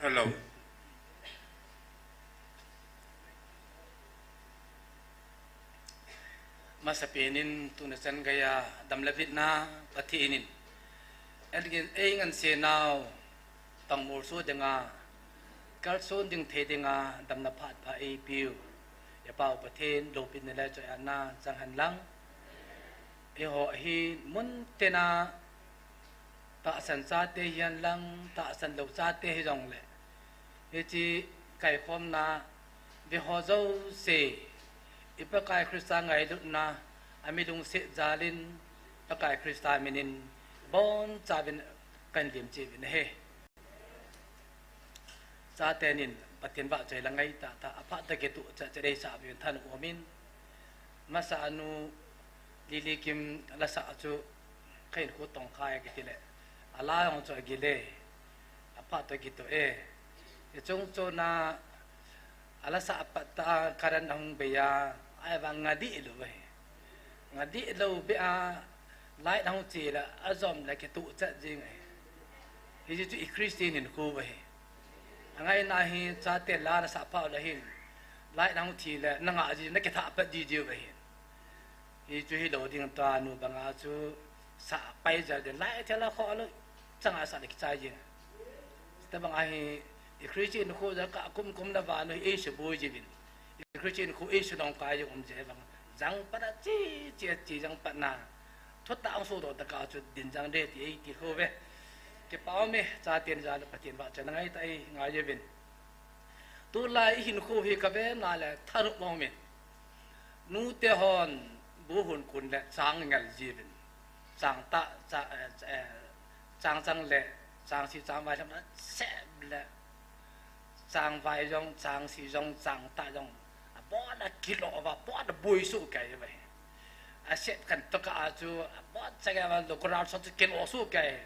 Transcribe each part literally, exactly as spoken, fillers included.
Hello. Masapen in tuni chan geiya dam le vetna Pathen in, ei ngan, ei ngansenau tangmul so dinga, kalson ding thei dinga damna phat pha eipeu, i Pa u Pathen loupina le choi-atna chang hen lang. Eiho hi mun tina tahsan chate hihen lang, tahsan lou chate hijongle, hiche kaikhomna ve ho jouse, i Pakai Christa ngailutna, ami lungset jal in, Pakai Christa min in, bonchauvin kahin lim cheh uvin ahi. Chaten in Pathen vahchoi la ngai tah tah, aphat tah kituh chat chat eisah uvin thanop um in. Masa a nu Lily Kim la sah chu kahin khu tong khai kiti le, ala jong chu agil e, aphat tah kituh e. Hiche chung chon a ala sah pat tah a current ahung bei a, ahivang nga dih lou ahi. Nga dih lou beh a light ahung che le, ajom le kituh chat jing ahi. Hiche chu i Christian hinkho ahi. Angaina hi chate la nasah pha le hin, light ahung che le, na nga ji, na kithah pat ji diu ahi. Hichu hilou ding, tua nu banga chu sah pai jal ding, light thela kho lou, changa sah le kichai jing. Tabang ahi, i Christian khu ja ka kum kum na vanu hi eisuboi jiuvin. I Christian khu eisunong kai jong um je vang. Jang pat a chi, chi, chi jang pat na. Thutah ahung sodoh tah a chu din jang de ti eiti khu ve. Kipa ume, chaten jal Pathen vahchoi la ngai tah a ngai jiuvin. Tulai i hinkho hi ka vena le thanop um in. Nute hon bu hun kun le chang ngel jiuvin. Chang tah, cha-, eh, eh, chang chang le, chang si chang vai lam na sep le. Chang vai jong, chang si jong, chang tah jong. Abon a kilo va, abon a boi su kai vai. A sep kan to ka a chu, abon chang va lo ko ra so chu kilo su kai.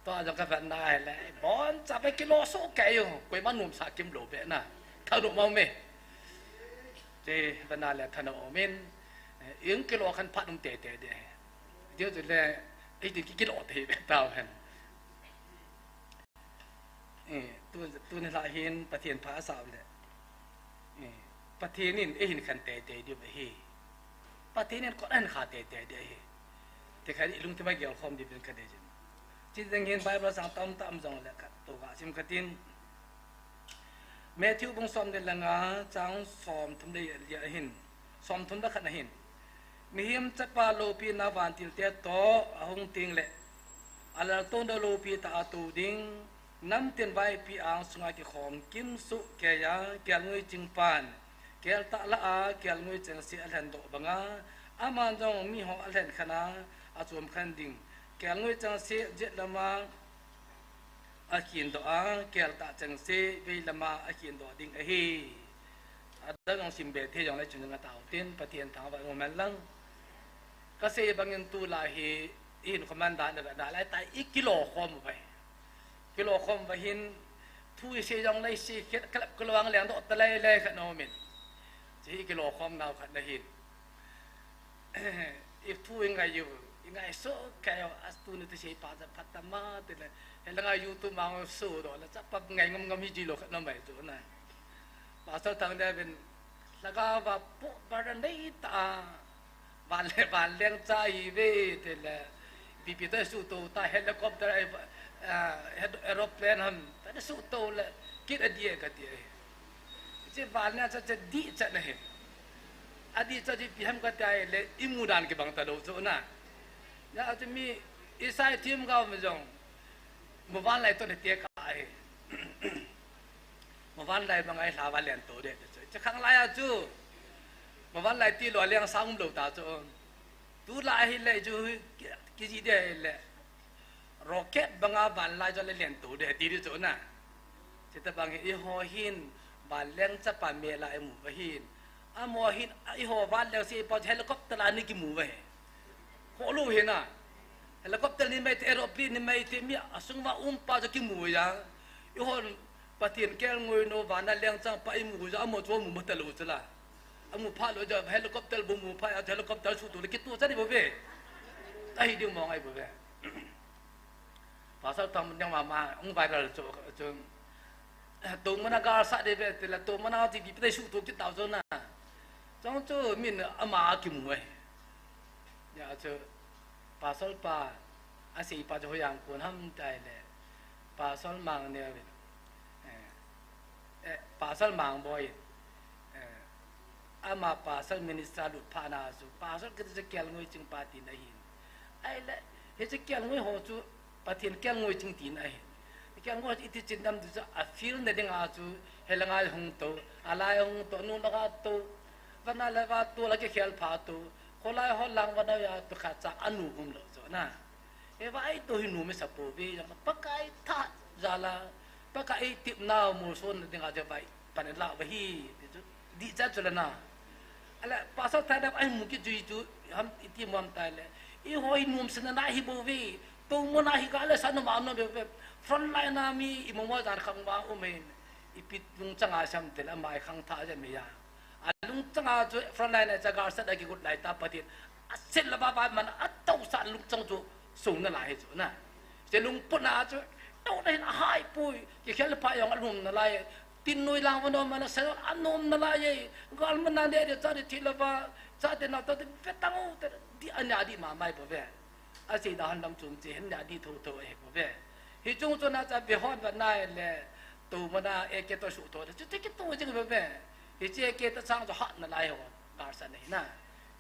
Tua jong ka vet na ahile, boncha pai kilo so kai u, koima nomsa kim lou beh na. Thanop um e. Che vet na le thanop um in, eh, i kilo khan phat um teitei ding. Ding chu le, i ding kikilo tei beh tau hen. Eh, tu, tuni lah hin Pathen pha asah le. Eh, Pathen in eihin khen teitei diu ahi. Pathen in kot ahin kha teitei ding ahi. Ti khat i lungthim a gelkhom diuvin ka dei jin. Chuteng hin Bible chang tamtah um jongle khat tou kasim khat in. Matthew bung som le nga chang som thum le li a hin. Som thum le khat a hin. Mihem Chapa loupina vantil te toh ahung teng le, alaltouna loupi tah a tou ding, namtin vaipi ang sunga kikhom kim soh keiya, kelngoi chingpan, keltah lah a, kelngoi chengse alhen doh banga, aman jong miho alhen khen a, achom khen ding, kelngoi chengse jet lama, akhin doh a, keltah chengse vei lama akhin doh ding ahi. Adang jong sim be thei jongle chun nga tao tin, Pathen thangvah in um hen lang. Ka sei bangin tulai hi, i hinkho man dan da, da lai tai i kilo khom vai. Kilo khom vai hin, thu i sei jongle i sei khet, kalap kalo ang leng doh ta lai lai khat na um in. Chi i kilo khom nau khat na hin. I thu i ngai u, i ngai soh kei u, a tuni thusei pa cha phat tama ti le, he langa YouTube ma ngo soh doh le, chapa ngai ngam ngam hi ji lou khat na mai chu na. Pastor Thangdev in, lhagao va po ba ra nei ta, van le, van leng cha hi ve ti le, B P ta suhtou ta, helicopter, eh, eh, aeroplane ham, ta suhtou le, kit a dia ka ti ahi. Hiche van leng cha cha dih cha na hi. Adih cha chu ipi ham kati le, i mu dan kibang talou chu na. Hijeh chun mi, i sai thim gao mi jong, muvanlai toh na te ka ahi. Muvanlai banga i lha va leng tou ding ti chu. Hiche khanglai a chu, muvanlai tilou a leng sang umlou ta chu. Tulai hile chu, ki, kijih ding hile. Rocket banga vanlai jong le leng tou ding ti ding chu na. Chuti bang hi eiho hin vanleng chapa mel a i mu u ahin. Amaho hin eiho vanleng sepa helicopter a ana kimu u ahi. Kholou hi na. Helicopter ni mai te, aeroplane ni mai te, mi asung va um pa chu kimu u ahi. Eiho Pathen kelngoi nou vana lengchang pa i mu u ahi, amaho chu mu ma talou chu la. Amu pha lou jeh a helicopter bou mu pha a, helicopter suhtou le kituh cha ding bou ve. Ahi ding mong ahi bou ve. Pastor Thangdev mama, hung viral chu, chu, Tumana galsat de ve tile, tumana ti bi pe su tu kit tau chu na. Chong chu min ama kimu e. Ya chu, Pastor pa, asei pa chu hoiya kon ham tile, Pastor Mangneo in, eh, eh, Pastor Mangboi in, eh, ama Pastor minister lut phat na chu, Pastor kiti chu kelngoi ching pa tina ahin. Ahile, hiche kelngoi ho chu, Pathen kelngoi ching tina ahin. Kelngoi iti ching dam ti chu, a field na dinga chu, helanga hung to, alai hung to, nu langa to, vana le va to, la kikhel pha to, kholai ho lang vana ya to khat cha anu um lou chu na. Hiva ei to hi nom isa pouve, jong Pakai tha jal a, Pakai ei tepna molson na dinga chu vai pan la va hi, ti chu, dih cha chu la na. Ahile, Pastor Thaidam a imu kit chu, ham iti mu ham tile, eiho hi nomsana na hi bouve, tumana hi galsat na ma nom bouve, front line a mi imu mo jan khang vang um in, ipi lungchang a sam tile, amai khangthah jeh a mi a. Alungchang a chu front line a chu galsat a kigot lai tah Pathen, aset le vava man a tousah lungchang chu sung nalai hi chu na. Hiche lungput na chu, touna hin ahai poi, kikhel pha jong anom nalai, tin noi lang vana man a sa anom nalai e, gal man na de de cha de thi le va, cha de na ta de ve tang u te, dih ania dih ma mai bouve. Asei da han lam chom che hin nia dih thotho ahi bouve. Hiche chung chu na cha ve hon va nai le, tumana A K to su to, chu te kito jing bouve. Hiche A K to chang chu hat nalai ho, galsat na hi na.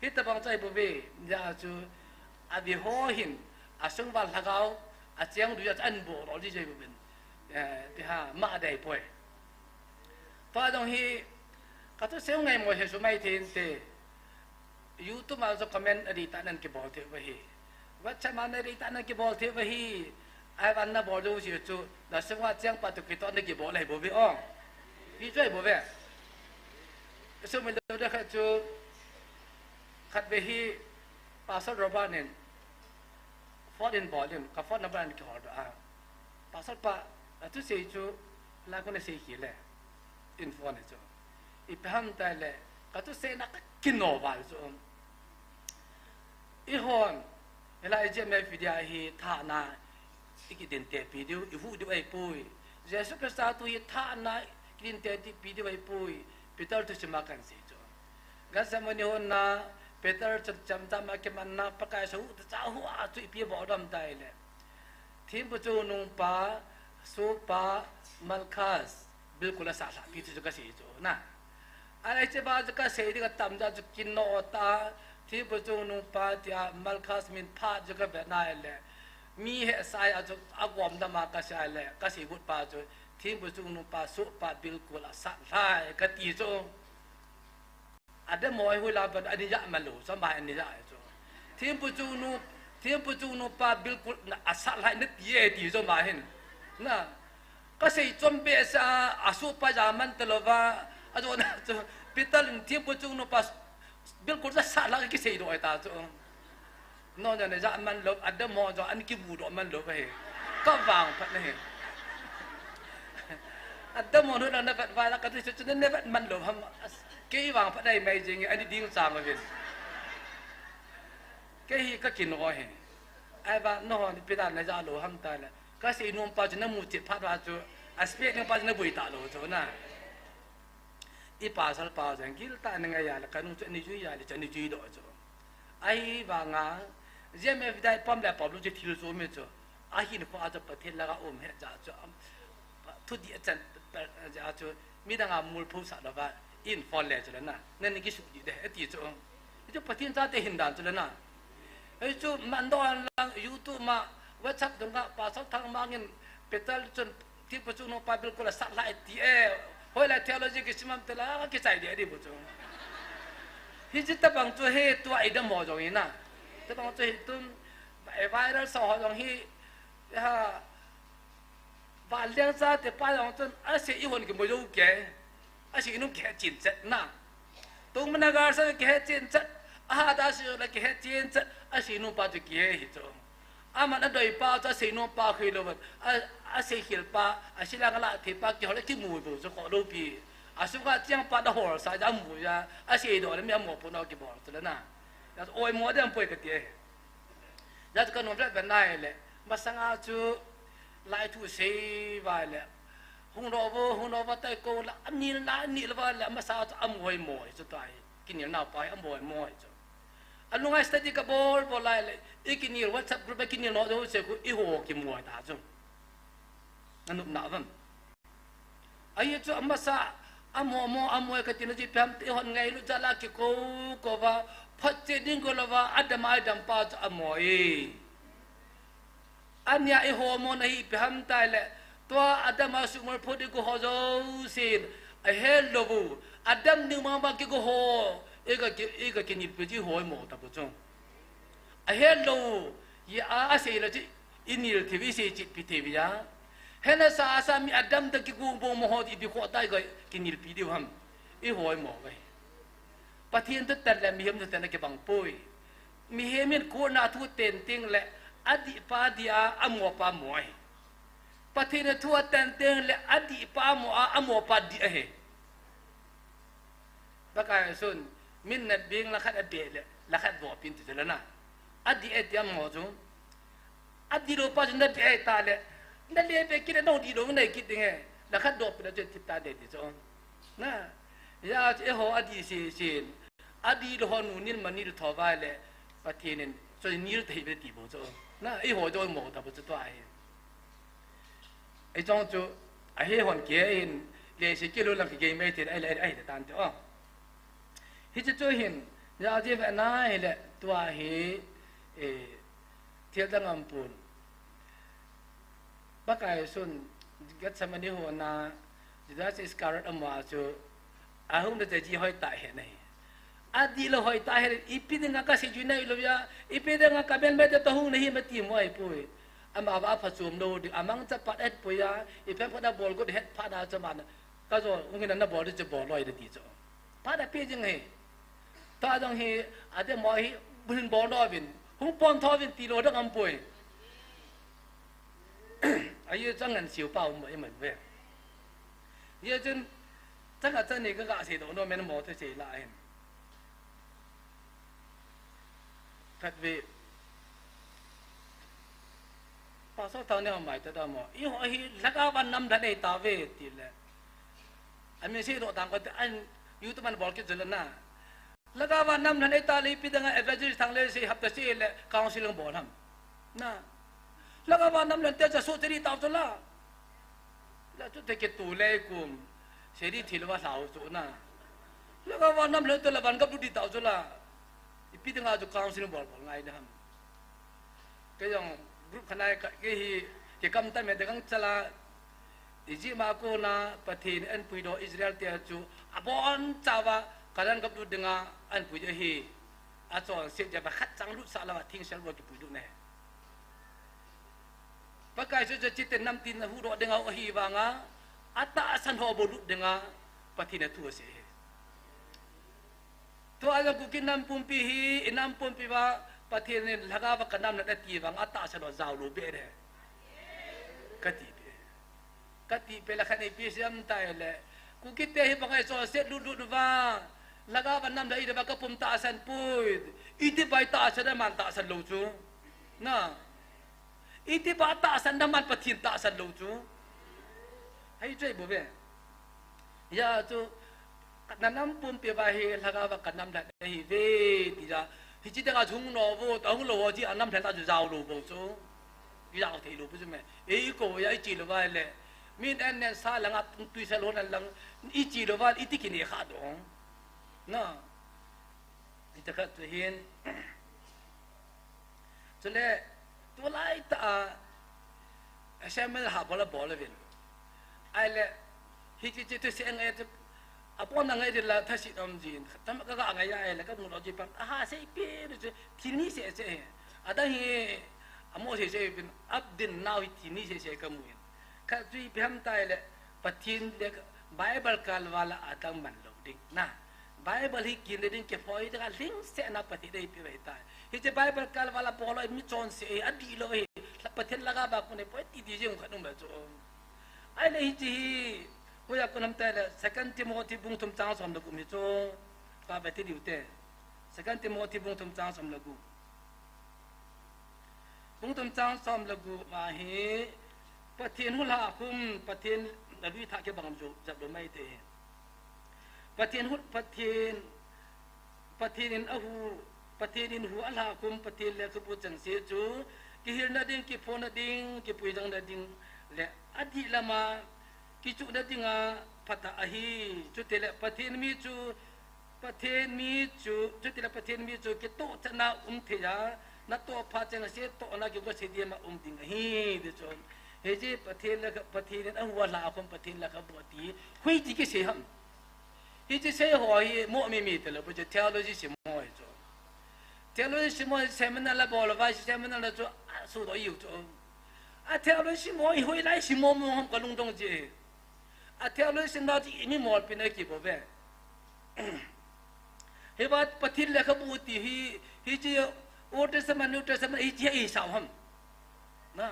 Hitabang chai bouve, ya chu, ave ho hin, asung val lhagao, acheng dui a chu an bol lou ji jai bouvin. Eh, ti ha, ma dei poi. Tua jong hi, ka thusei u ngaimo he sumai thei inte. YouTube a chu comment adih tah nan kibol thei u ahi. WhatsApp a nadih tah nan kibol thei u ahi. Ahivang nabol jouse chu, nasunga cheng pa toh kitoh na kibol ahi bouve o. Hi chu ahi bouve. Sumil lou de khat chu, khatvei hi Pastor Robert in phone in bol in, ka phone number in kihol doh a. Pastor pa, athusei chu, la kona sei kit le, in phone chu. Ipi ham tile, ka thuseina ka kino val chu. Eihon, hilai J M F India hi thahna, i kidinte pi diu, i huhdoh diu ahipoi. Jesu Christa thu hi thahna, kidinte pi diu ahipoi. Peter thusim a kahin sei chu. Gethsemane hon a, Peter chun chemjam a kimanna, Pakai sahu ta cha hu a chu ipi bol dam tile. Thempu chungnungpa, sohpa, Malchus, bilkul asat lhah pi chu kasei chu na. Ahile hiche va chu kasei ding atam jeh chu kino tah, thempu chungnungpa tia Malchus min phat chu kavet nai le. Mi hesa a chu agom dam a kasei le, kasei got pa chu, thempu chungnungpa, sohpa bilkul asat lhah e kati chu. Ademo hi hoilai pen ani ja man lou, chomba ani ja chu. Thempu chungnu, thempu chungnupa bilkul na asat lhah e nati e ti chomba hin. Na, kasei chom behseh a, asohpa ja man talou va, ajona chu, Peter in thempu chungnupa bilkul ja sat lhah kisei doh e ta chu. Nona naja man lou, ademo jong ana kimudoh man lou ahi. Kavangphat nahi. Ademo nu navet vai la kati chu navet man lou ham. Kei vangphat nahi mai jing, ani ding chang uvin. Kei hi kakino ahi. Ahivang nahon ipi dan naja lou ham tile. Kasei nom pa chu namu cheh phat uva chu. Aspeh nom pa chu naboi talou chu na. I pastor pa jong giltah in angai a le, kanu chu ani jui a le, chu ani jui doh chu. Ahivanga, J M F India pom le pom lou chu thil chu um e chu. Ahinkho a chu Pathen langa um het jeh chu, am, thudih achan, jeh chu, midang a mul phou sah louva, in phone le chu le na, nani kisudih de, ati chu. Chu Pathen chate hin dan chu le na. Hichu man doh lang YouTube ma, WhatsApp dunga, Pastor Thangmang in, Peter chun, thempu chungnupa bilkul asat lhah e ti e. Hoilai theology kisim am tile, kichai deh ding bou chu. Hiche tabang chu hi tua i demo jong hi na. Tabang chu hi tun, eh, viral sa ho jong hi, ha, Vanleng chate pa jong chun asei ihon kimu jou kei. Asei nom kihe chen chet na. Tungma na galsat kihe chen chet. Ahat a sei jong le kihe chen chet. Asei nom pa chu kihe hi chu. Aman adoi pa chu asei nom pa khel lou. A, asei khel pa, asei lang la thei pa kihol le kimu bou chu kho lou pi. Asunga cheng pa da hol sa ja mu ja. Asei doh le mi amo pu na kibol chu le na. Ja oimo dem poi kati e. Ja chu kanom vet vet nai le. Masanga chu lai thu sei vai le. Hung lo vo, hung lo vo tai ko la, anilna, anil vo la, amasa chu amoi moi chu tai. Kinilna pa hi amoi moi chu. Alunga study kabol bol lai le, ikinil WhatsApp group a kinil no jo se khu iho kimoi ta chu. Anupna vam. Ahi chu amasa, amo mo, amoi katina chu ipi ham ti hon ngailut jal a kiko, ko va, phatche ding ko lova, adam a adam pa chu amoi. Ania iho mo na hi ipi ham tai le, tua adam a sumol pho di ko ho jo sin, ahe lo bu, adam ni ma ma ki ko ho, eka ki, eka kinil pe ji ho mo ta bu chu. Ahe lo, ya a, asei la chi, inil thei vi sei chi pi thei vi ya. Hena sa sa mi adam ta ki gung bong mo ho di bi kho tai ka kinil pi diu ham. Iho mo ve. Pathen thu ten le mihem thu ten a kibang poi. Mihem in kona thu ten teng le adih pa dih a, amo pa moi. Pathen thu a ten teng le adih pa mo a, amo pa dih ahi. Pakai sun, min na bing la khat a be le, la khat bo pin tu le na. Adih e ti amo chu. Adih lo pa chu na be e ta le. Na le be kit le no dih lo na kit ding e. La khat do pin a chu ti ta de ti chu. Na. Ya chu eiho adih si sin. Adih lo ho nu nil ma nil tho vai le. Pathen in chu nil thei ve ti bo chu. Na, eiho jo mo ta bo chu tua hi. Ei chong chu, ahe hon ke in, le si kilo lang ki gei mai tin, ai le, ai le tan te o. Hiche chu hin, ya ji ve na hi le, tua hi, eh, thil dang am pun. Pakai sun, Gethsemane hon a, Judas Iscariot ama chu, ahung na ji hoi ta he na hi. Adih lo hoi ta he, ipi dinga ka si ju nai lo ya, ipi dinga ka ben mai ta hung na hi ma ti mo ai pui. Ama va pha chom lo ding, amang cha pat et pui ya, ipi pha na bol got het pha na cha man. Ka jo, ung na na bol di cha bol loi de ti cho. Pha da pi jing he. Ta jong he, ade mo hi, bun bol lo vin, hung pon tho vin ti lo dang am pui. Ayu chang ngan siu pa um mai mai ve. Ye chun, chang a chang ni ka ga sei do no men mo te sei la hin. Khat ve. Pastor thau ne mai ta da mo. Eiho hi lhagao va nam lha nei ta ve ti le. Ami sei do tang ko te an YouTube man bol ki jul na. Lhagao va nam lha nei ta le ipi dang a evangelist thang le sei hap ta sei le counseling bol ham. Na. Lhagao va nam lha te cha so te ri ta chu la. La chu te ke tu le kum. Sei ri thil va hlau chu na. Lhagao va nam lha te la van gap lu di ta chu la. Ipi dang a chu counseling bol bol ngai da ham. Kei jong group khanai ka, kei hi, kei kam ta me te kang chala, Egypt ma kona Pathen in an pui do Israel te chu, abon chauva, Canaan gam lut dinga, an pui ahi, achonset jeh a khat chang lut sah lou a, thing sel bou kipui lut ne. Pakai chu, chu chite namtin a huhdoh dinga ahi vanga, atahsan ho bou lut dinga, Pathen in athu asei ahi. Tua jong Kuki nam pumpi hi, i nam pumpi va, Pathen in lhagao va ka nam lha ati vang, atahsan ho jao lou be de. Kati be. Kati be la khat nei pi siam tai le. Kuki te hi bangai chonset lut lut va. Lhagao va nam lha i de va ka pum tahsan pui. Iti bai tahsan a man tahsan lou chu. Na. Iti ba tahsan na man Pathen tahsan lou chu. Hei choi bo ve. Ya chu, na nam pumpi va hi lhagao va ka nam lha ahi ve, ti ja. Hichi dang a hung lou vo, ta hung lou vo, chi a nam lha ta chu jao lou vo chu. Jao thei lou vo chu me. Ei ko ya i chi lou va le. Min an nen sa lang a tui sa lou nan lang. I chi lou va, iti kine kha dong. Na. Ita khat chu hin. Chule, tulai ta a, assignment ha bol a bol a vin. Ai le, hi chi chi tu se ngai tu, a pon na ngai di la tha si dom jin. Tam ka ga ngai ai le, ka mu lo ji pam. Aha, se pi, se, thi ni se se. Ada hi, a mo se se vin, up din now hi thi ni se se ka mu in. Kha tui pi ham tai le, Pathen le Bible kalval a adang man lou ding. Na, Bible hi kin le ding ke phoi ding a lhingsetna Pathen dei pi vai tai. Hiche Bible kalval a bol lou mi chonse hi adih lou hi. Pathen lhagao va kon nei poi ti ti jing khat um ba chu. Ai le hiche hi, hoiya kon ham tai le Second Timothy bung thum chang som le gup hi chu. Ka ve ti diu te. Second Timothy bung thum chang som le gup. Bung thum chang som le gup ma hi, Pathen hulha khum, Pathen Talui thah kibang jo, jat lou mai te. Pathen hu, Pathen, Pathen in ahu, Pathen in hu alha khum, Pathen lekhabu chengse chu, kihilna ding, kiphonna ding, kipuidangna ding, le adih lama, kichuhna dinga phatah ahi, chutile Pathen mi chu, Pathen mi chu, chutile Pathen mi chu kitoh chana um thei a, natoh phat chengse tohna kigose dima um ding ahi, ti chu. Hiche Pathen le Pathen in ahu alha khum Pathen lekhabu ti, hoiti kisei ham. Hiche sei ho hi mo mi mi te le, bu chu theology sim ho hi chu. Theology sim ho seminar la bol vai, seminar la chu, a, sudoh iu chu. A theology sim ho hi hoilai sim mo mo ham kalungdong je. A theology sim na chu imi molpi na kibol ve. Hiva Pathen lekhabu ti hi, hiche Old Testament, New Testament, hiche hi sao ham. Na.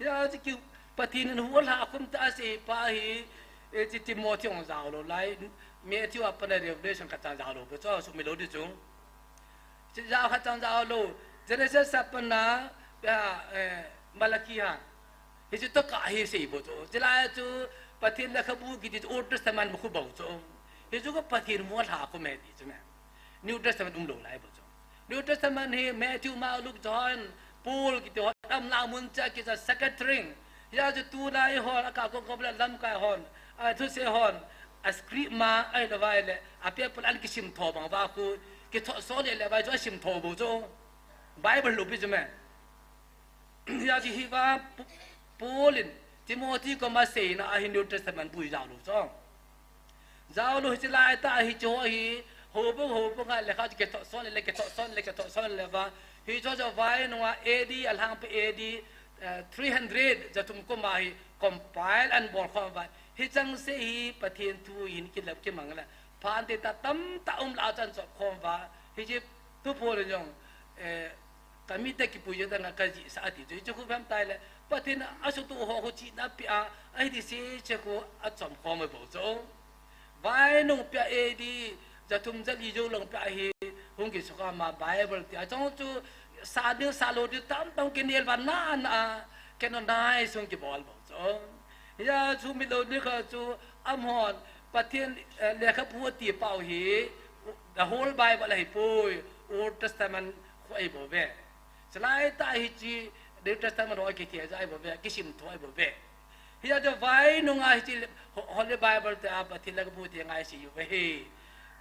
Hiche ki Pathen in hu alha khum ta asei pa hi, e, hiche Timothy hung jao lou lai, Matthew a pat a Revelation khat chan jao lou, bu chu sumil lou ding chu. Hiche jao khat chan jao lou, Genesis a pat a, ya, e, Malachi a. Hiche tokah hi sei bou chu. Chulai chu Pathen lekhabu kiti chu Old Testament bou khu bou chu. Hichu ka Pathen hu alha khum e ti chu me. New Testament um lou lai bou chu. New Testament hi Matthew, Mark, Luke, John, Paul kiti ho tam la mun cha kicha secretary. Hia chu tulai hon, aka kong kong la lamkai hon, a thusei hon, a script ma, ahilou vai le, a paper an kisim tho bang va khu, kithoh so le le vai chu asim tho bou chu. Bible lou pi chu me. Hia chu hiva Pu-, Paul in Timothy koma seina ahi New Testament bu hi jao lou chu. Jao lou hiche lai tah hiche ho hi, houbung, houbung a lekha chu kithoh son le, kithoh son le, kithoh son le va. Hiche ho chu vai nunga A D, alhangpi A D, eh, three hundred jathum koma hi compile an bol khom va. Hicheng se hi Pathen thu hin kilap kimang le. Phan te ta tamtah um la chan chop khom va. Hiche tu pho le jong, eh, Ka mite kipui jeng ding a ka jihsah ati chu, hichu khu vem tai le, Pathen a sutu ho khu chihna pia, ahi ti se che khu achom khom bou chu. Vai nung pia A D, jathum jali jou lang pia hi, hung kisuka ma Bible ti a chong chu, sa ding sa lou ding tam tam kinel va na na, canonize hung kibol bou chu. Hia chu mi lou ni kha chu amahon Pathen, eh, lekhabu ti pau hi, the whole Bible ahi poi, Old Testament khu ahi bou ve. Chulai tah hiche New Testament ho kiti ahi bou ve, kisim tho ahi bou ve. Hia chu vai nunga hiche le-, Ho-, Holy Bible te a Pathen lekhabu ti ngai si u ve hi.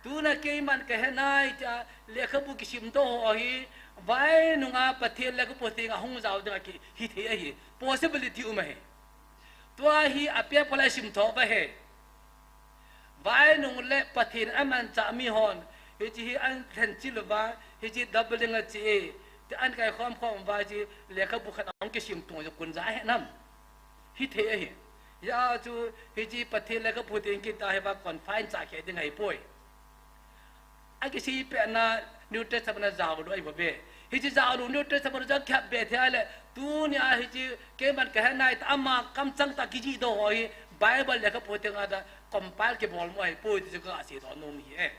Tuna keiman kahe nai tia lekhabu kisim tho ho hi, vai nunga Pathen lekhabu ti nga hung jao ding a ki, hithei ahi. Possibility um ahi. Tua hi a paper la sim tho va he. Vai nung le Pathen amanchah mi hon, hiche hi an lhen chil uva, hiche doubling a che e, ti an kai khom khom uva hiche lekhabu khat ahung kisim tung jo kun ja he nam. Hithei ahi. Hia chu hiche Pathen lekhabu ti in kita hi va confine cha khe ding ahi poi. Akisei pehna New Testament a jao lou ahi bou ve. Hiche jao lou New Testament a jao khap be thei le, tunia hiche keiman kahe nai ta ama kamchang tah kijih doh ho hi Bible lekhabu teng a ta compile kibol mo ahi poi ti chu ka sei doh nom hi e.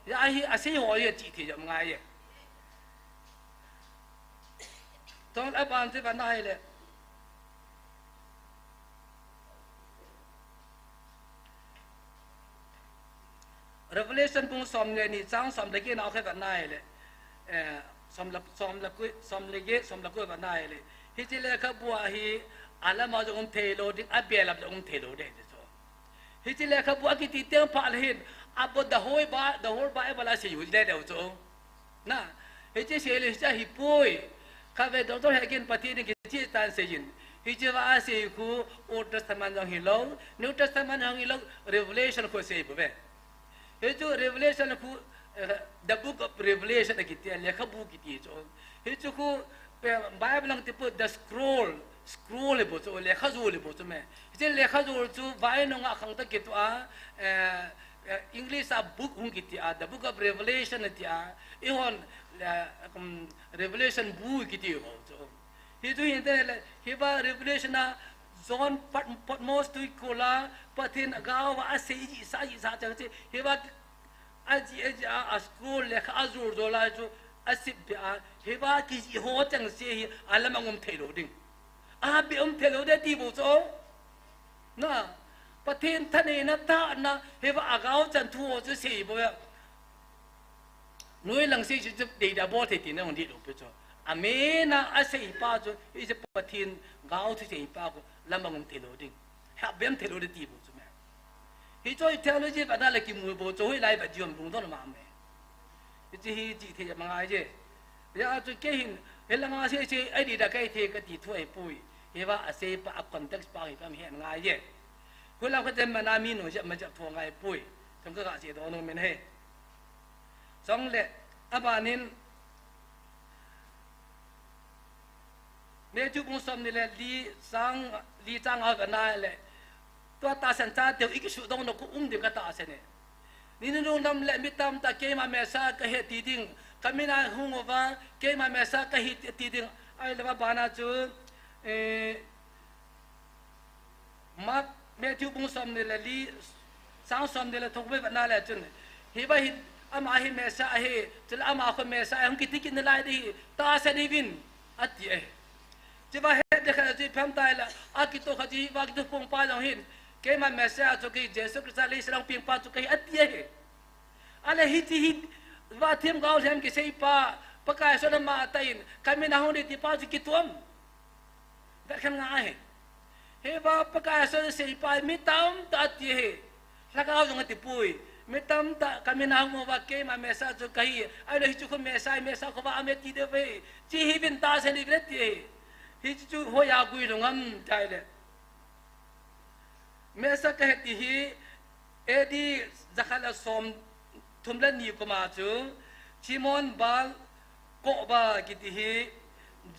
Hia hi asei ho hi achih thei jom ngai e. Tong aban chu va nai le. Revelation bung som le ni chang som le get na khe va nai le. Eh, som le, som le get, som le get, som le get va nai le. Hiche lekhabu a hi alama jong um thei lou ding, abelap jong um thei lou ding chu. Hiche lekhabu akiti teng pha le hin, abo the whole Bi-, the whole Bible asei u le le chu. Na, hiche sei le hiche hi poi. Ka ve Doctor Hagin Pathen in kicheh tan seiyin. Hiche va asei khu Old Testament jong hilou, New Testament jong hilou, Revelation khu sei bou ve. Hichu Revelation khu, eh, the book of Revelation akiti, lekhabu kiti chu. Hichu khu, eh, Bible lang ti poi the scroll, scroll le bou chu, lekhajol le bou chu me. Hiche lekhajol chu vai nunga khang ta kitu a, eh, Eh, English a book hung kiti a, the book of Revelation ati a, eihon, eh, um, Revelation bu kiti ho chu. Hichu hinte le, hiva Revelation a John Pat-, Patmos tuikol a, Pathen gao va asei jihsah jihsah chang che, hiva ajih, ajih a, a scroll lekha ajol jol a chu, asip be a, hiva kijih ho chang che hi, alam a um thei lou ding. Abeh um thei lou ding ti bou chu. Na, Pathen thaneina, tahna, hiva agao chan thu ho chu sei bou ve. Noi lang sei chu chu deida bol thei tina hung dih lou pi chu. Amen a asei pa chu, hiche Pathen gao thu sei pa khu lam a um thei lou ding, hap bem thei lou ding ti bou chu me. Hiche theology vet na le kimu bou chu, hoilai vet jong lungdon ma me. Hiche hi chi thei ma ngai je. Hijeh a chu kei hin, hilanga sei sei, a deida kai thei kati thu ahipoi. Hiva asei pa, a context pa hi pa mi he ngai je. Hoilang khat jen mana mi noi jep ma jep thu ngai poi. Chang ka ga sei doh nom in ahi. Chule, abanin, Matthew bung somni le li chang, li chang a vet na le, tua tahsan chateu i kisuhdong nau khu um ding ka tahsan e. Ni nunung nam le mi tamtah keima Messiah kahi ti ding, ka mina hung uva keima Messiah kahi ti ding, ahilou va bana chu, eh, Mark, Matthew bung somni le li, chang somni le thum vet na le chun, hiva hi, ama hi Messiah ahi, chule ama khu Messiah ahi, hung kiti kit nalai ding ahi, tahsan uvin, ati ahi. Hiva het le khat chu ipi ham itile, akitoh khat chu hiva kitoh pong pa jong hin, keima Messiah chu kahi, Jesu Christa leiset a hung peng pa chu kahi, ati ahi. Ahile hiche hi, va themgao lhem kisei pa, Pakai Jesu ama tah in, ka mina hung ding ti pa chu kitoh am? Vet khen ngai ahi. Hiva Pakai Jesu sei pa mi tamtah ati ahi. Lhagao jong ati poi. Mi tamtah ka mina hung uva keima Messiah chu kahi. Ahilou hiche khu Messiah, Messiah khu va ahi ti ding ve. Hiche hi uvin tahsan uvin ati ahi. Hiche chu hoiya gui lou ngam itile. Messiah kahi ti hi A D jakhat le somthum le ni kum a chu Shimon Bar Kokhba kiti hi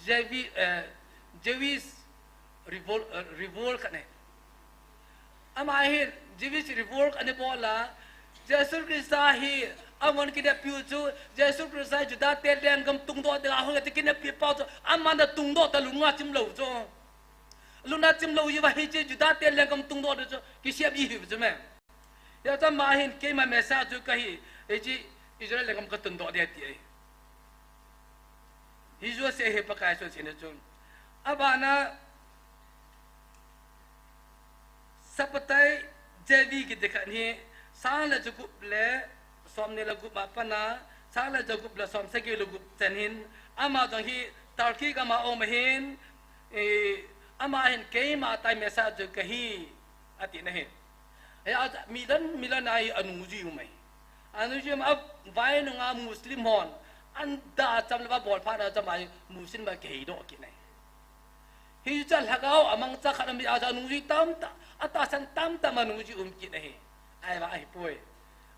Jewi-, eh, Jewish revolt, eh, revolt khat ahi. Ama hin Jewish revolt ana bol a, Jesu Christa hi aman kineppiu chu, Jesu Christa hi Juda te lenggam tungdoh dinga hung e ti kineppi pau chu, aman atungdoh ta lunga chim lou chu. Lunga chim lou jiuva hiche Juda te lenggam tungdoh ding chu kisem ji ahi chu me. Hijeh chun ama hin keima Messiah chu kahi, hiche Israel lenggam katungdoh ding ati ahi. Hiche asei hi Pakai Jesun aseina chu. Abana Sabbatai Zevi kiti khat hi, sang le jagup le somni le gup a pat a, sang le jagup le somsagi le gup chan hin, ama jong hi Turkey gam a um ahin, eh, ama hin keima tah Messiah chu kahi, ati na ahi. Hijeh a million, million a hi anungjui um ahi. Anungjui um a, vai nunga Muslim hon, an da cham le va bol phat a cham a hi Muslim va kiheidoh kit na ahi. Hichu lhagao amangcha khat ami a chu anungjui tamtah, atahsan tamtah ma nungjui um kit na ahi. Ahivang ahipoi.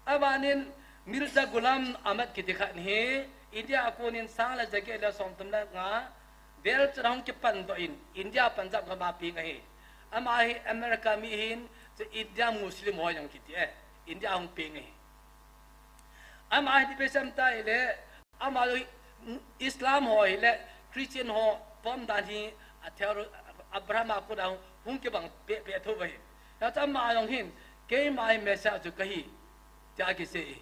Abanin Mirza Ghulam Ahmad kiti khat hi, India a konin sang le jaget le somthum le nga, vel chun ahung kipandoh in, India Punjab gam a peng ahi. Ama hi America mi ahin, chu India Muslim ho jong kiti e, India ahung peng ahi. Ama hi ipi asei em itile, ama jong Islam ho hi le Christian ho pom dan hi a theology, Abraham a kon a hung kibang peh peh thou ahi. Hijeh chun ama jong hin, keima hi Messiah chu kahi, tia akisei e.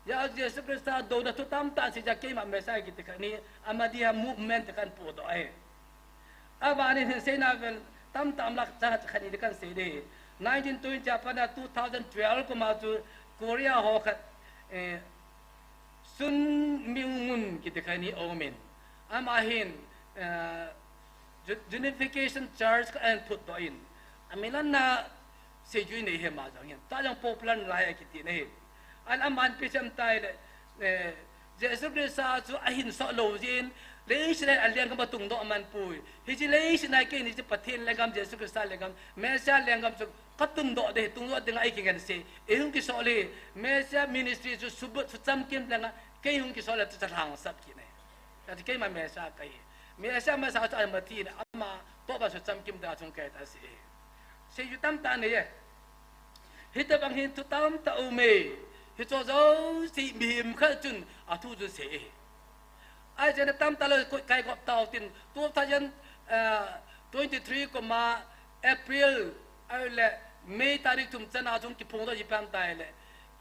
Hijeh a Jesu Christa douna thu tamtah asei jeh a keima Messiah kiti khat hi Ahmadiyya movement ti khat podoh ahi. Abanin hin seina vel tamtah um lai, chang khat ni le kan sei ding. Nineteen twenty a pat a two thousand twelve kum a chu Korea ho khat, eh, Sun Myung Moon kiti khat hi aumin. Ama hin, eh, U-, Unification Church khat ahin phutdoh in. Amin ana seijui nei ahi ama jong hin. Tua jong popular nalai akiti na ahi. An aman ipi asei em itile, eh, Jesu Christa chu ahin soh lou jeh in, leiset a lenggam atungdoh aman poi. Hiche leiset a kei ni hiche Pathen lenggam, Jesu Christa lenggam, Messiah lenggam chu katungdoh ding, tungdoh dinga eikingansei. Eihung kisol e, Messiah ministry chu subut suchamkim dinga, kei hung kisol le chu chalhang sap kit na ahi. Ati keima Messiah kahi. Messiah masa chu ama thi in, ama toh ba suchamkim dinga chung kahi tia asei e. Seiju tamtah nei e. Hitobang hin thu tamtah um e. Hiche jouse mihem khat chun athu chu sei e. Ahi jeh in tamtah lou koi kai kop tau tin two thousand, ah, twenty-three kum a April, ahile May tarik thum chan a chung kiphongdoh ji pan tai le.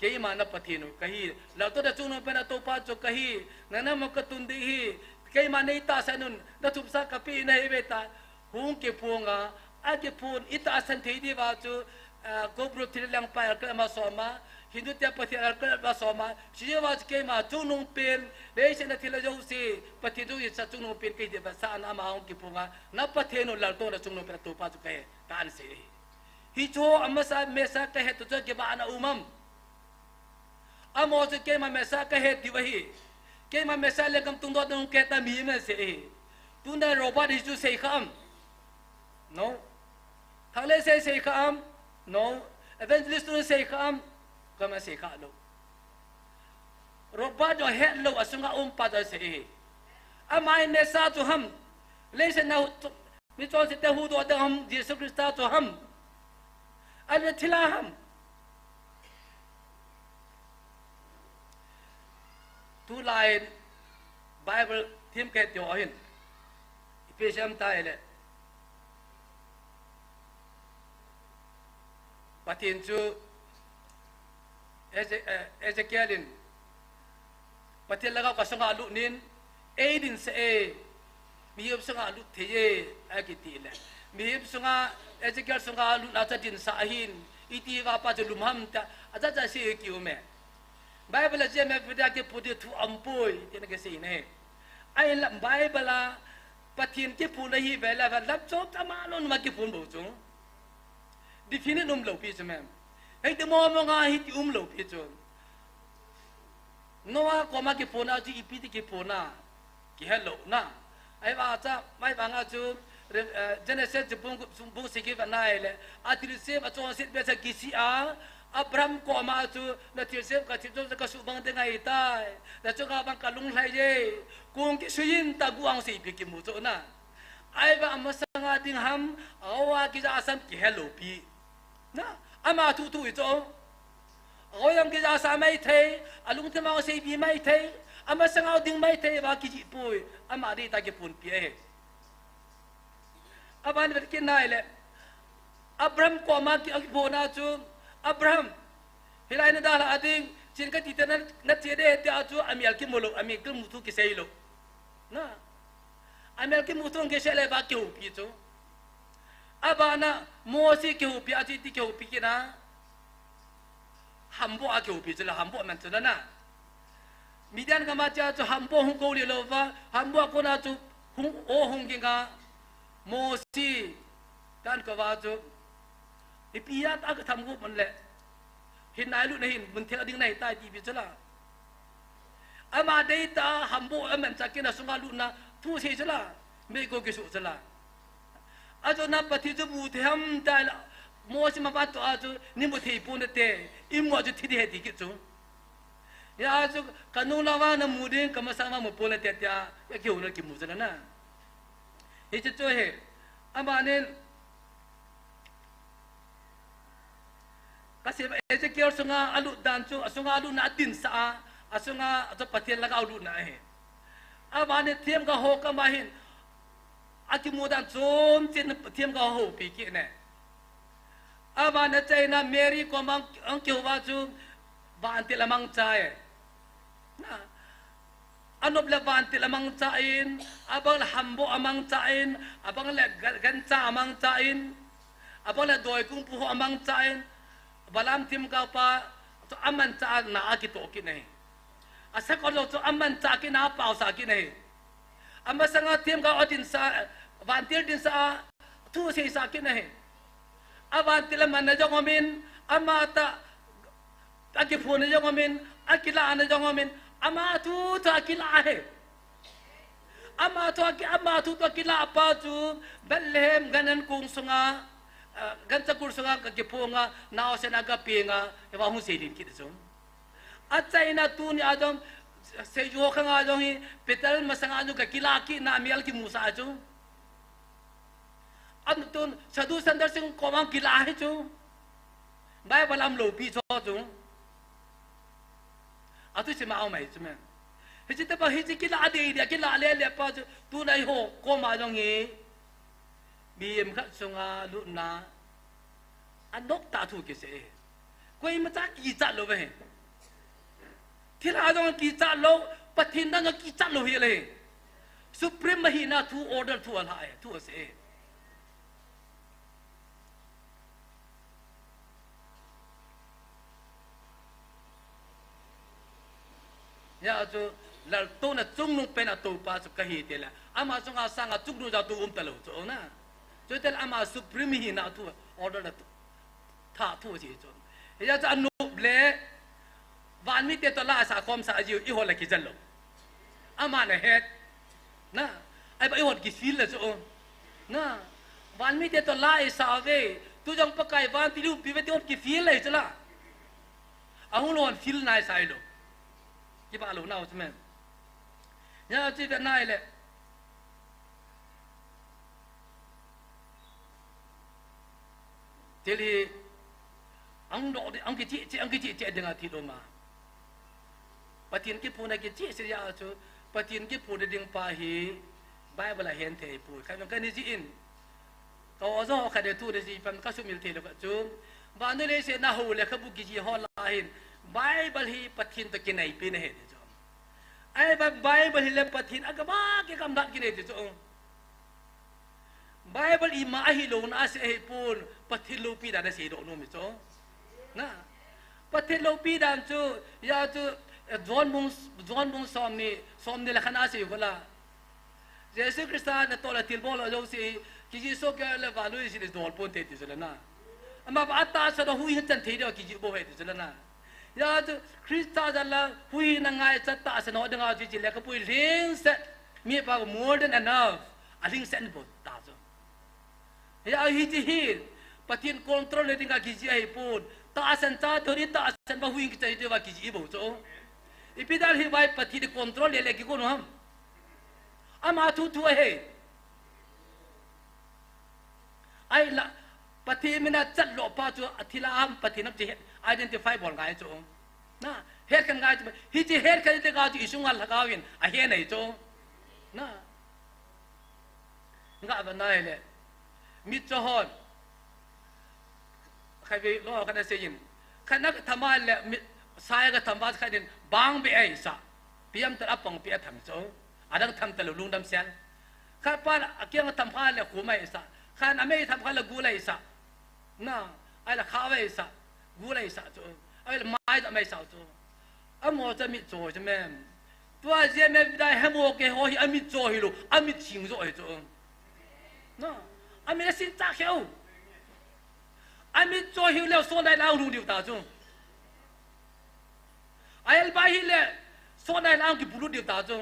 Keima na Pathen u kahi. Laltoh le chungnung pen a Toupa chu kahi. Nang nam a katun ding ahi. Keima nei tahsan un. Na thupsa kapeh nahi ve tia. Hung kiphong a, akiphun, itahsan thei diuva chu, ah, GoPro thil lengpa alkal ama soma, Hindu te Pathen alkal ama soma, chuche va chu keima chungnung pen, leiset a thil ajouse, Pathen chu isa chungnung pen kahi diuva sa ana ama hung kiphunga, na Pathen u laltohna chungnung pen a topa chu kahi, ka ana sei. Hichu amasa mesa kahet tu chu kivah ana um am. Amaho chu keima mesa kahet diu ahi. Keima mesa lenggam tungdoh ding kahet na mi mese ahi. Tuna Robert hi chu sei kha am? No. Thang le sei sei kha am? No. Evangelist tu sei kha am? Kama sei kha lou. Robert jong het lou asunga um pa jong sei ahi. Ama hi mesa chu ham? Leiset na Mi chonse te huhdoh ding ham, Jesu Christa chu ham? Ahile thil a ham? Tulai Bible thim kei tio hin. Ipi seiyem tile. Pathen chu Eze-, eh, Ezekiel in Pathen lhagao kasunga lut in, "Ei dinsah e, mihem sunga lut thei e," akiti le. Mihem sunga, Ezekiel sunga lutna chu dinsah ahin, iti va pa chu lum ham tia, ajat jat sei kium e. Bible a jia me pida kiphun thu aum poi, tina kisei ne. Ahinla Bible a Pathen kiphun ahi ve le, va lam chom chama lon ma kiphun bou chu. Definite um lou pi chu mem. Hei ti mo mo nga hi ti um lou pi chu. Noah koma kiphun a chu ipi ti kiphun a. Kihe lou na. Ahivang cha, ahivang a chu, eh, Genesis chu bung, bung sagi va nai le. Athilsem achonset be cha kisih a. Abraham koma chu, na thilsem ka thil chom cha ka subang ding ahitai. Na chunga bang ka lunglhai e. Kong kisui in ta guang sei pi kimu chu na. Ahivang amasanga ding ham, aoa kija asam kihe lou pi. Na, ama thu thu i chu. Aoa jong kija sa mai thei, alungthim a sei pi mai thei, amasanga ding mai thei va kiji poi, ama dei ta kiphun pi e. Aban vet kin nai le. Abraham koma ki, kiphun a chu, Abraham, hilai na dalha ding, chin kati te na, na che de tia chu, amel kimu lou, amel kimu thu kisei lou. Na. Amel kimu thu kisei le va kihoupi chu. Abana Mosi kihoupi a chu iti kihoupi kit na. Hamboh a kihoupi chu la, hamboh man chu la na. Midian gam a chia chu hamboh hung kou le lou va, hamboh a kona chu hung o hung ging a. Mosi kan kou va chu. Ipi a ta ka tham gu man le. Hin nai lut na hin, mun theng ding na hitai ti pi chu la. Ama dei ta hamboh aman cha kina sunga lut na, thu sei chu la. Mei ko kisu chu la. Ajo na Pathen chu bu thei ham ta la. Mosi ma va to a chu, ni mu thei pon te, i mu a chu thi di he ti kit chu. Ya chu, ka nung lava na mu ding, ka masang ma mu pon te tia, ya kihou na kimu chu la na. Hichu chu he, amanin, Kasei Ezekiel sunga alut dan chu, asunga alutna adinsah a, asunga chu Pathen lhagao lutna ahi. Abana themgao ho koma hin, akimu dan chom chin themgao ho houpi kit ne. Abana chaina Mary koma ang, ang kihou va chu vantil amangcha e. Na, Anop le vantil amangcha in, abang le hamboh amangcha in, abang le ga-, gancha amangcha in, abang le doikungpu ho amangcha in, Balaam themgao pa, chu amancha a na akitoh kit ne. Asakol lo chu amancha kit na apaosah kit ne. Amasanga themgao adinsah, vantil dinsah a, thu seisah kit na hi. Avantil amanna jong umin, amatah akiphonna jong umin, akilahna jong umin, ama thu chu akilah hi. Ama thu aki-, ama thu chu akilah pa chu Bethlehem gan an kong sunga, ah, gancha kur sunga kakiphonga, naosen a kapenga, hiva hung seilin kit chu. Achaina tuni a jong, seiju khanga jong hi, Peter masanga jong kakilah kit na mel kimusah chu. An tun, Sadhu Sundar Singh koma kilah hi chu. Bible a um lou pi chu chu. Atu sima um ahi chu me. Hiche tobang hiche kilah dei dei, kilah le le pa chu, tuna eiho koma jong hi. Mihem khat sunga lutna. Anop tah thu kisei. Koima cha kichat lou ve. Thilha jong kichat lou, Pathen dan jong kichat lou hi le. Supreme ahina thu order thu alah e, thu asei e. Hijeh chun, laltouna chungnung pen a toupa chu kahi tile, ama chunga sanga chungnung jat um talou chu na. Chuti le ama supreme hina thu order na thah thu ahi chu. Hijeh chun anop le, vanmite toh la asah khomsa jiu, eiho la kijat lou. Ama nahet. Na, ahivangin eiho kifeel le chu. Na, vanmite toh la isah uve, tu jong Pakai vantil in umpi uve ti eiho kifeel le chu la. Ahung lou hon feel nai sai lou. Kibah lou nau chu men. Hijeh chun ve nai le. Thil hi, ang doh ding, ang kichih chih, ang kichih chih dinga thil um a. Pathen kiphuna kichih chih jeh a chu, Pathen kiphuna ding pa hi, Bible a hethei poi. Khat vang kani jih in, ka oja ho khat in thu ana jih pan ka sumil thei lou khat chu, vannoi leiset a hou le khabu kijih ho lah a hin, Bible hi Pathen toh kinaipi ahi ti chu. Ahivang Bible hi le Pathen a gam a kigamlat kinei ti chu. Bible ima ahi louna asei ahipon, Pathen loupi dan asei doh nom ahi chu. Na. Pathen loupi dan chu, hijeh chun, eh, John bung, John bung somni, somni le khat na asei uva la. Jesu Christa natoh le thilbol ho jouse, kijih soh kei le vannoi leiset a jol ponte ti chu le na. Ama vang atahsan a huhhing chan thei diu kijih bou ahi ti chu le na. Hijeh chun Christa jal a huhhingna ngaichat tahsan ho dinga chu hiche lekhabu hi lhingset. Mi pa more than enough. Alhingset in bol ta chu. Hijeh a hiche hi Pathen control le dinga kijih ahipon. Tahsan cha thori tahsan va huhhing kichai diuva kijih bou chu. Ipi dan hi vai Pathen control le le kigon u ham. Ama thu thu ahi. Ahile, Pathen mina chat lou pa chu athil a ham, Pathen ham chu identify bol ngai chu. Na, het khen ngai chu. Hiche het khen te ga chu isunga lhagao in ahe nai chu. Na. Nga va nai le. Mitcho hon. Khatvei lou khat asei in. Khat na katham a le, mi, sai katham va khat in bang be aisa. Piam ta apang pi atham chu. Adang tham talou lungdam sel. Khat pa akiang tham kha le khum aisa. Khat amei tham kha le gul aisa. Na, ahile kha aisa. Gul aisa chu. Ahile mai da mai sa chu. Amaho chu mitcho chu mem. Tua jia me dai hemo ke ho hi amitcho hilou. Amit sing jo ahi chu. Na, amit asin cha kheu. Amitcho hiu le so dai la lung diu ta chu. Aelbai hi le, so dai lang kibulut diu ta chu.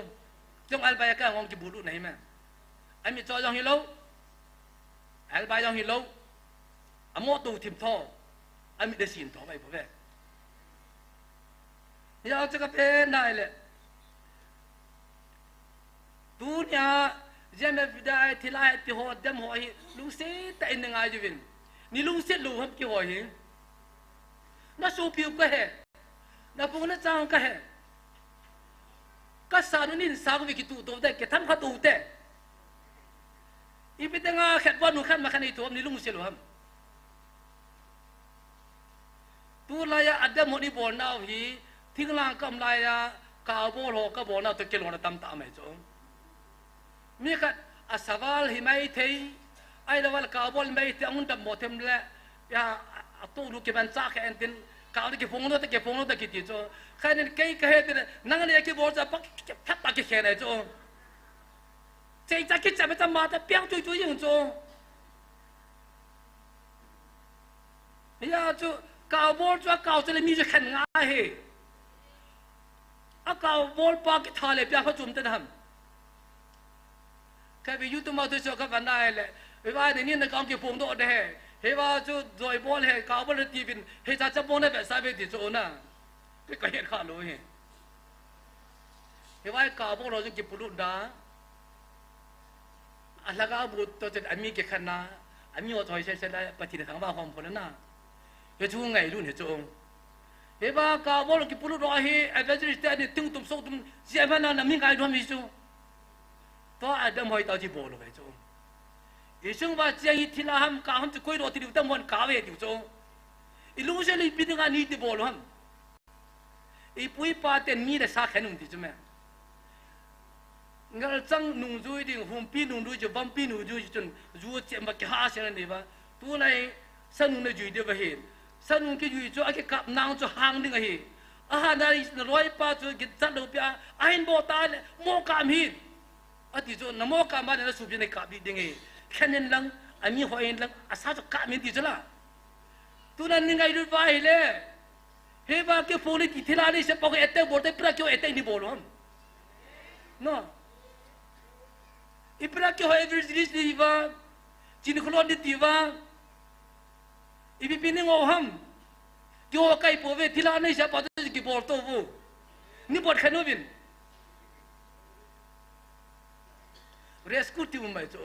Jong aelbai ka ngong kibulut nahi me. Amitcho jong hilou. Aelbai jong hilou. Amo to thim tho. Amit de sin tho bai bo ve. Hijeh chun ka pe nai le. Tunia, J M F dai, thilai, ti ho, dem ho hi, lungset tah in na ngai uvin. Nei lungset lou ham keiho hi. Na sopiu kahe. Na pung na chang kahe. Ka sa nu nin sa ko vi kitu to de, ke tham kha to te. Ipi te nga khat va nu khat ma khat nei to ham, nei lungset lou ham. Tulai a adam ho nei bol nau hi, thinglang kam lai a, ka bol ho ka bol nau toh kilona tam tah mai chu. Mi khat a saval hi mai thei, ahilou le ka bol mai thei, ahung dam mo them le, ya, a to lu kiman cha khe en tin, ka lu kifong lo te, kifong lo te kiti chu. Khat nin kei kahe tin, nang nei kibol cha pak, pak ta kikhen ai chu. Chei cha kicha me cha ma ta piang chui chui jing chu. Hia chu, ka bol chu a kau chu le mi chu khen ngai hi. A ka bol pa kitha le pia pha chum te ham. Ka vi YouTube ma tu chu ka van nai le. Hi va ni ni na ka kifong do de he. Hi va chu joi bol he, ka bol ti vin. Hi cha cha bol na ve sa ve ti chu na. Ka ka het kha lo hi. Hi va ka bol lo chu kipulut da. A lhagao bu to chen ami kikhen na, ami ho choi se se la Pathen thangvah hom pho na. Hi chu ngailut hi chu. Hi va ka bol kipulut ro hi evangelist te ni ting tum sok tum, sia ma na, na mi ngailut hi chu. To adam hoi tao chi bol lo ve chu. I sung va chia hi thila ham ka ham chu koi ro ti diu tam hon ka ve diu chu. I lung se li pi dinga ni ti bol ham. I pu i pa ten mi le sa khen um ti chu me. Ngalchang nungjui ding, humpi nungjui chu, vampi nungjui chu chun, ju chem va kiha se na ni va. Tulai sanung na jui diu va hi. Sanung kijui chu, a kikap nang chu hang ding ahi. Ahan a na loipa chu gin chat lou pi a, ahin bol ta le, mo kap hin. Ati chu, na mo kap ma le na supi na kap ding e. Khen in lang, ami hoi in lang, asa chu kap min ti chu la. Tuna ni ngailut va hi le. Hiva kiphong ni ti thilha nei sapa ko attack bol te pra kio attack ni bol ham. No. Ipra kio evangelist ni va. Chin kholon ni ti va. Ipi pi ni ngol ham. Kio kai po ve thilha nei sapa to kibol to vo. Ni bol khan uvin. Rescue team mai chu.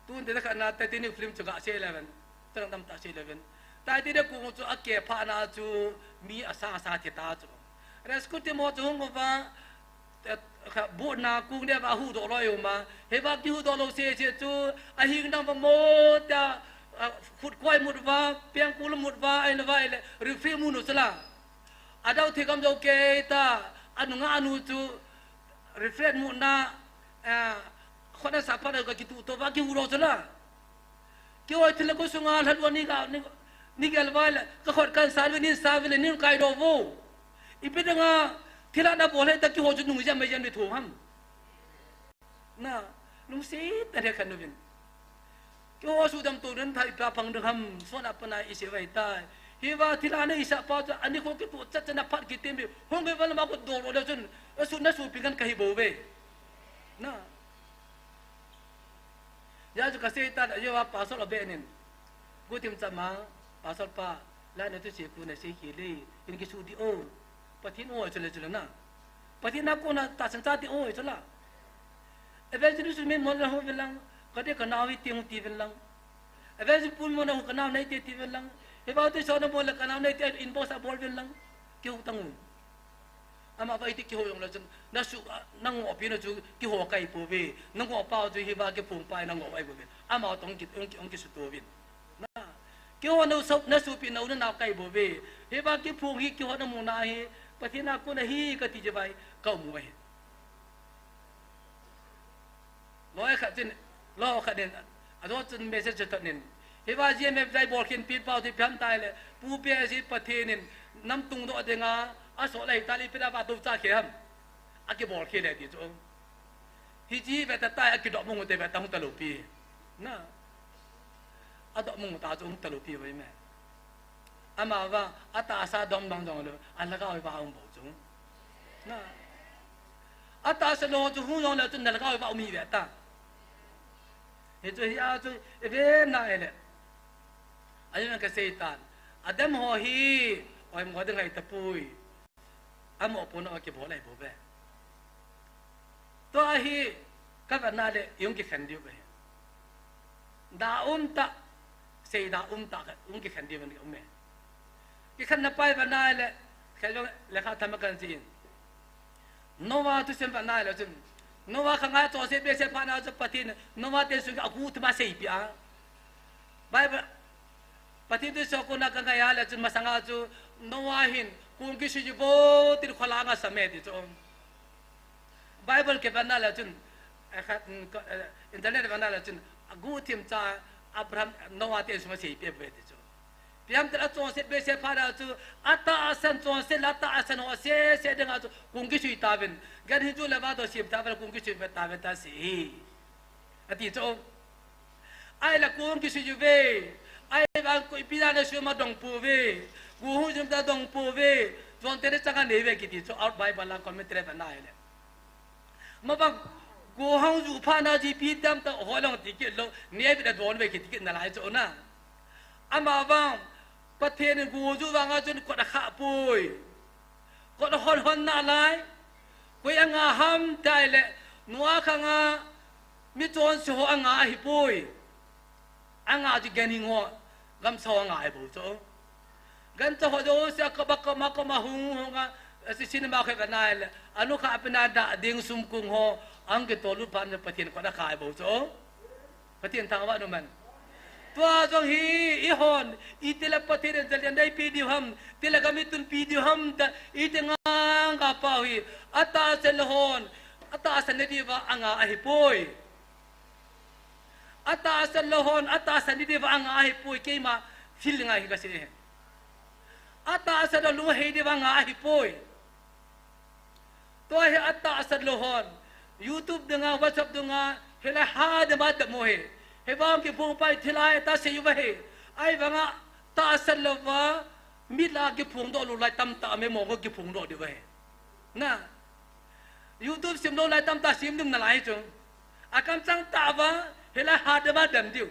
Tun te khat na Titanic film chu ga sei le ven. Tang dam ta sei le ven. Titanic kung chu a ke pha na chu mi asa asa thi ta chu. Rescue team ho chu hung va, eh, kha bu na kung le va hu do loi u ma. He va ki hu do lo se se chu a hing dam va mo ta, ah, khut koi mut va, peng kul mut va, ai na va ai le referee mu nu chu la. A dau thi kam jo ke ta, a nu nga a nu chu referee mu na, eh, khona sa pha na ka ki tu to va ki hu lo chu la. Kihoi thil le ko sunga lhat ua ni ga, ni, ni gel vai le, ka khot kan sa ve, nin sa ve le, nin kai do vo. Ipi dang a, thil a na bol he ta kihoi chu nung jam mai jam ni tho ham. Na, nung si ta he khan nu vin. Kihoi su dam to nin thai pa phang dang ham, son a pa na i se vai ta. Hiva thil a na i sa pa chu, ani ko ki tu chat chat na phat ki tem bi, hong ve val ma ko do lo le chun, a su na su pi kan ka hi bo ve. Na. Ya chu ka sei ta, ya wa pastor a be nin. Gutim chama, pastor pa, la na tu si ku na sei ki le, in ki su di o. Pathin o chu le chu le na. Pathin na ko na ta san cha di o chu la. Evangelist min mon la ho ve lang, ka de ka na wi ti hung ti ve lang. Evangelist pun mon la ho ka na nai ti ti ve lang. He ba ti so na mon la ka na nai ti inbox a bol ve lang. Ki hu tang u. Ama va iti kihou jong le chun, na su, na ngoh pi na chu kihou kai po ve, na ngoh pa chu hiva kiphong pa na ngoh ai po ve. Ama tong ki, ong ki, ong ki su to vin. Na, kihou na su, na su pi na u na na kai po ve. Hiva kiphong hi kihou na mu na hi, Pathen a kon a hi ka ti je vai, ka mu vai. Loi khat chin, loi khat nin, a dot chun message chu thot nin. Hiva G M F jai bol khin pi pau ti pian tai le, pu pe si Pathen in, nam tung do dinga, a so lai ta li pi da va tu cha khe ham. A ki bol khe le ti chu. Hi ji ve ta tai a ki do mung te ve ta hung ta lo pi. Na. A do mung ta chu hung ta lo pi vai me. Ama va, a tahsa dom dom jong le, a lhagao va hung bol chu. Na. A tahsa lo chu hung jong le chu na lhagao va um hi ve ta. Hi chu hi a chu, i ve na e le. A jong ka sei tan. A dem ho hi, oi mo ding hai ta pui. A mo po na ki bol ai bo ve. Tua hi, ka va na le, yung ki khen diu ve. Da um ta, sei da um ta ka, um ki khen di van um e. Ki khen na pai va nai le, khen jong le kha tham kan chin. Noah tu sem va nai le chun. Noah kha ngai to se be se pha na chu Pathen, Noah te su a gu thma sei pi a. Bible, Pathen tu so ko na ka ngai a le chun masanga chu Noah hin kung ki su ji bo tin khola nga sa me ti chu. Bible ke van na le chun, eh, khat, mm, ko, eh, internet van na le chun, a gu thim cha Abraham, Noah te suma sei pe pe ti chu. Piam te a chon se pe se pha da chu, a tahsan chon se la tahsan ho se se ding a chu, kung ki sui ta vin. Gan hi chu le va to sim ta vin, kung ki sui ve ta ve ta si. A ti chu. Ai la kung ki sui ve. Ai va ko ipi da na su ma dong pu ve. Gu hu jum ta dong pu ve. Chon te ne changa ne ve ki ti chu out Bible la commentary va na ai le. Ma bang, gu hang ju pha na ji pi tam ta ho long ti ki lo, ne bi da don ve ki ti ki na lai chu na. Ama vang, Pathen in gu ju vang a chun kot a kha pui. Kot a hon hon na lai. Koi a nga ham tai le, Noah kha nga, mi chon se ho a nga a hi pui. A nga ji gan hi ngo, gam so a nga a hi bo chu. Gan cha ho jo se a ka ba ka ma ka ma hung hung a, a si cinema khe ka nai le, a nu kha a pe na da ding sum kung ho, ang ke to lut phan Pathen kot a kha a hi bo chu. Pathen thangvah nu man. Tua jong hi, i hon, i tila Pathen in jalian dai pi diu ham, tila gam i tun pi diu ham, ta, i te nga nga pau hi, a tahsan le hon, a tahsan ne diu va a nga a hi poi. A tahsan le hon, a tahsan ne diu va a nga a hi poi, keima feel ngai hi ka se. Atahsan lou hei di vang ahipoi. Tua hi atahsan lou hon YouTube dinga, WhatsApp dinga, hilai ha dema demo hi. Hivang kiphong pai thilai ta sei uva hi. Ahivanga tahsan louva mi la kiphong doh lou lai tamtah me mong kiphong doh di uva hi. Na. YouTube sim lou lai tamtah sim dum nalai chu. Akamchang tah uva, hilai ha dema dem diu.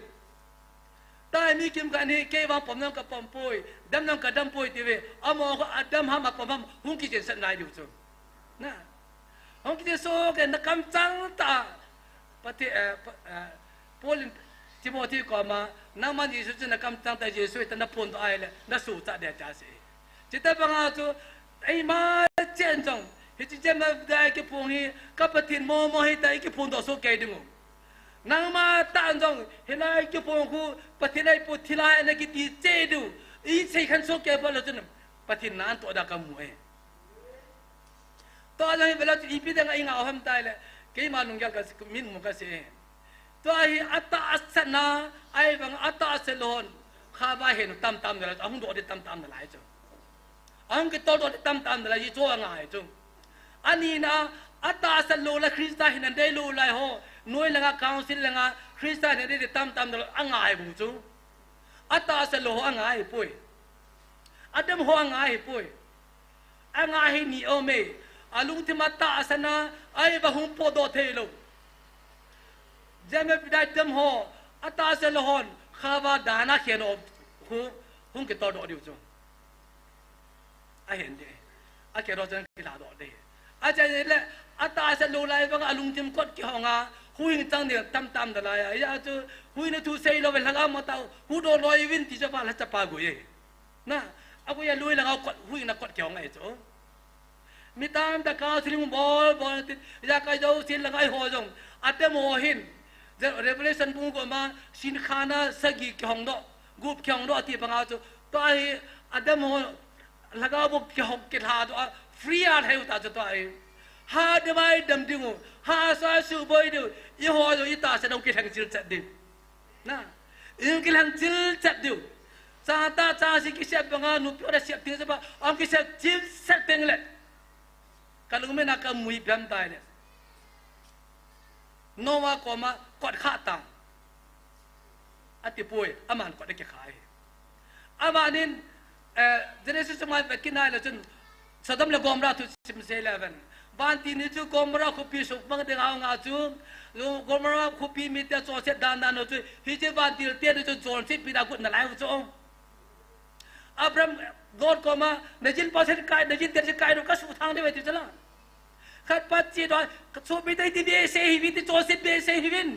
Tua hi mi kimkhat hi, kei vang pom jong kapom poi, dam jong kadam poi ti ve, amaho khu adam ham apom ham, hung kijensah nai diu chu. Na. Hung kijenso ke na kamchang tah. Pati, eh, pa, eh, Paul in Timothy koma, nangman Jesu chu na kamchang tah, Jesu ta na phondoh ahile, na suhcha ding ahi ati. Chuti banga chu, eima chen jong, hiche Jem F D I kiphong hi, ka Pathen momo ahitai kiphong doh soh kei diu. Nangma tah jong, hilai kiphong khu, Pathen eipu thilha ahi na kiti cheh diu. Isei khen soh kei phat lou chun, Pathen na atoh da kamu e. Tua jong hi vele chu ipi dinga ingah u ham tile, keima lunggel ka, min mu kasei. Tua hi atahsan a, ahivang atahsan lou hon, kha va hin tamtam nalai, ahung doh di tamtam nalai chu. Ahung kitol doh di tamtam nalai, hichu angai chu. Anina, atahsan lou la Christa hin adei lou lai ho, noi langa council langa Christa hin adei di tamtam nalai, angai bou chu. Atahsan lou ho angai poi. Adam ho angai poi. Angai hi ni um e. Alungthim atahsan a, ahivang hung potdoh thei lou. Jem F D I dem ho, atahsan lou hon, kha va dan a khen o, hu, hung kitol doh diu chu. Ahin di. Akhen doh chun kilha doh di. Achaile, atahsan lou lai vang alungthim kot kihong a, huhhing chang ding tamtam nalai a. Hijeh chun, huhhing na thusei lou ve lhagao matah, huhdoh loi uvin ti chu va lha chapa gui e. Na, agui a lui langa kot, huhhing na kot kihong ahi chu. Mi tamtah counseling bol, bol tin, ijakai jousen langa eiho jong, atem ho hin, Revelation bung koma, sin khat a sagi kihong doh, gup kihong doh ati banga chu, tua hi, atem ho, lhagao bou kihong kilha doh a, free a lhai u ta chu tua hi. Ha dem a idem ding u, ha sa suboi diu, eiho jong itahsan a hung kilheng chil chet ding. Na, hung kilheng chil chet diu. Cha tah cha seh kisep banga nupi ho da sep ding seh ba, hung kisep chil chet ding le. Ka lungmena kamu ipi ham tile. Noah koma kot kha tan. Ati poi, aman kot akikha e. Amanin, eh, Genesis chunga vet kit nai le chun, Sodom le Gomorrah thu sim sei le ven. Vantil ni chu Gomorrah khopi sukmang ding a hung a chu, Gomorrah khopi mite chonset dan dan u chu, hiche vantil te ni chu chonset pi da got nalai u chu. Abraham, Lot koma, na jin pa sen kai, na jin te sen kai ro ka suthang ding ve ti chu la. Khat pa che doh, ka sopi te ti behseh hiuvin, ti chonset behseh hiuvin.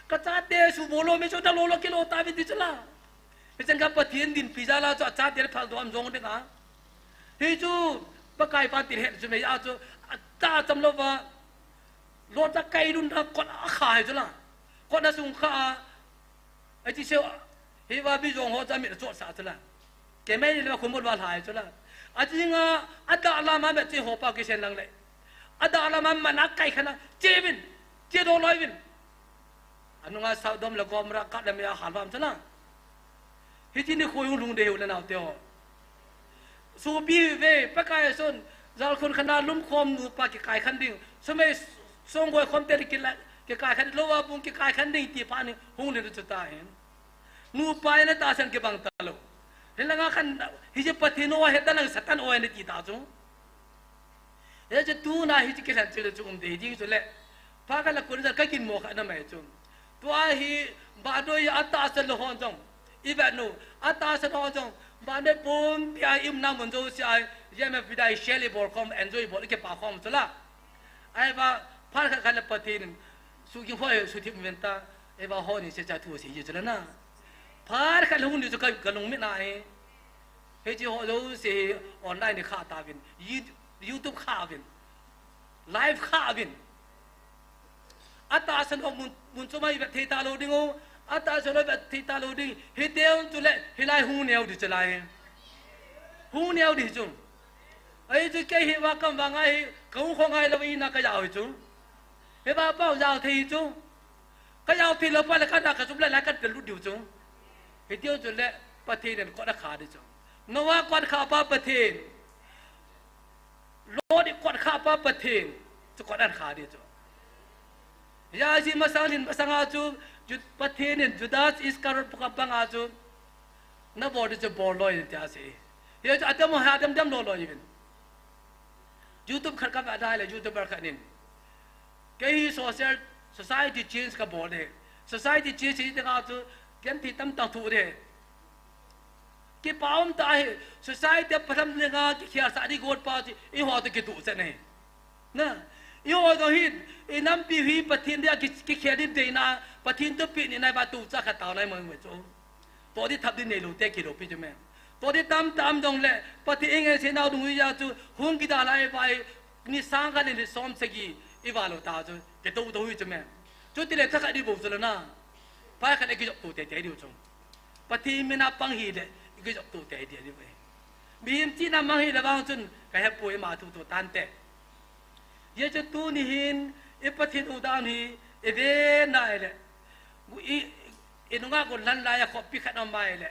Ka chate su bol lou me chu da lou lou kilo tauvin ti chu la. Hicheng kha Pathen dinpi jal a chu achate le phaldoh a um jong ding a. Hichu Pakai vantil het chu me a chu atahsan lou va. Lot a kai lhun a kot akha hi chu la. Kot asung kha a. Achi seh a. Hiva bijong ho chu amit achotsah chu la. Kemei le khumul va lha hi chu la. Ajing a, adalham a met chi ho pa kisen lang le. Adalham a man a kai khan a. Che uvin. Che doh loi uvin. Anunga Sodom le Gomorrah kat le me a hal vam chu la. Hiche nikho hung lhung ding ahi u le nao te ho. Sopi ve, Pakai son, jalkhun khat a lumkhom nupa kikai khan ding. Sumei songboi khom te le kila, kikai khan, lou a bung kikai khan ding ti phat ni hung le chu ta hin. Nupa in atahsan kibang ta lou. Hilanga khan, hiche Pathen o ahi, talang Satan o ahi ti ta chu. Hiche tuna hiche kilhen chil chu um ding, ding chu le. Phat khat le kon jal ka ginmo khat na mai chu. Tua hi, vantil a atahsan lou hon jong. I vet u, atahsan ho jong. Vantil pumpi a i umna mun jouse a, Jem F D I share i bol khom, enjoy i bol, i kipa khom chu la. Ahivang, phat khat khat le Pathen in, suhging hoi, suhthip uvin ta, ahivang hoi ni se cha thu sei ji chu la na. Phat khat le hung ni chu ka, ka lungmit na e. Hiche ho jouse hi online ni kha tauvin, You-, YouTube kha uvin, live kha uvin. Atahsan ho mun, mun chom a i vet thei ta lou ding u, atahsan ho i vet thei ta lou ding, hiti un chu le, hilai hung neo di chu lai. Hung neo di chu. Ahi chu kei hi va kam vang ahi, ka hung khong ngai lou ina ka jao hi chu. Hiva pa jao thei hi chu. Ka jao thei lou pa le ka na ka chup le lai ka lut diu chu. Hiti u chu le Pathen in kot akha di chu. Noah kot khapa Pathen. Lot i kot khapa Pathen. Chu kot an kha di chu. Hijeh a masang hin masanga chu, Ju-, Pathen in Judas Iscariot pukap banga chu, nabol di chu bol loi in tia asei. Hijeh a chu atam ho hi atam dam loi loi uvin. YouTube khat kavah dai le, YouTuber khat in, kei hi social, society change kabol e. Society change hi dinga chu, genthei tamtah thu de. Kipa um tah hi, society a patham dinga kikhel sah di got pa chu, eiho toh kituh chan ahi. Na, eiho jong hin, i nampi hi Pathen dia ki, kikhel ding deina, Pathen toh peh nina va tu cha kha tao nai mo mo chu. Toh di thap di neilou te kilou pi chu me. Toh di tamtah um jongle, Pathen i ngaisah nau dungjui a chu, hung kidalha e vai, ni sang khat ni som sagi, i va lou ta chu, kitou tou hi chu me. Chutile thakhat di bou chu lou na. Phai khat le kijop tou teitei diu chu. Pathen mina pang hile, kijop tou teitei diu ve. Mihem chihna mang hile vang chun, kahepoi ama thu tou tante. Hijeh chun tuni hin, i Pathen u dan hi, i ve nai le. I, i nunga gon lhan lai a khopi khat um mai le.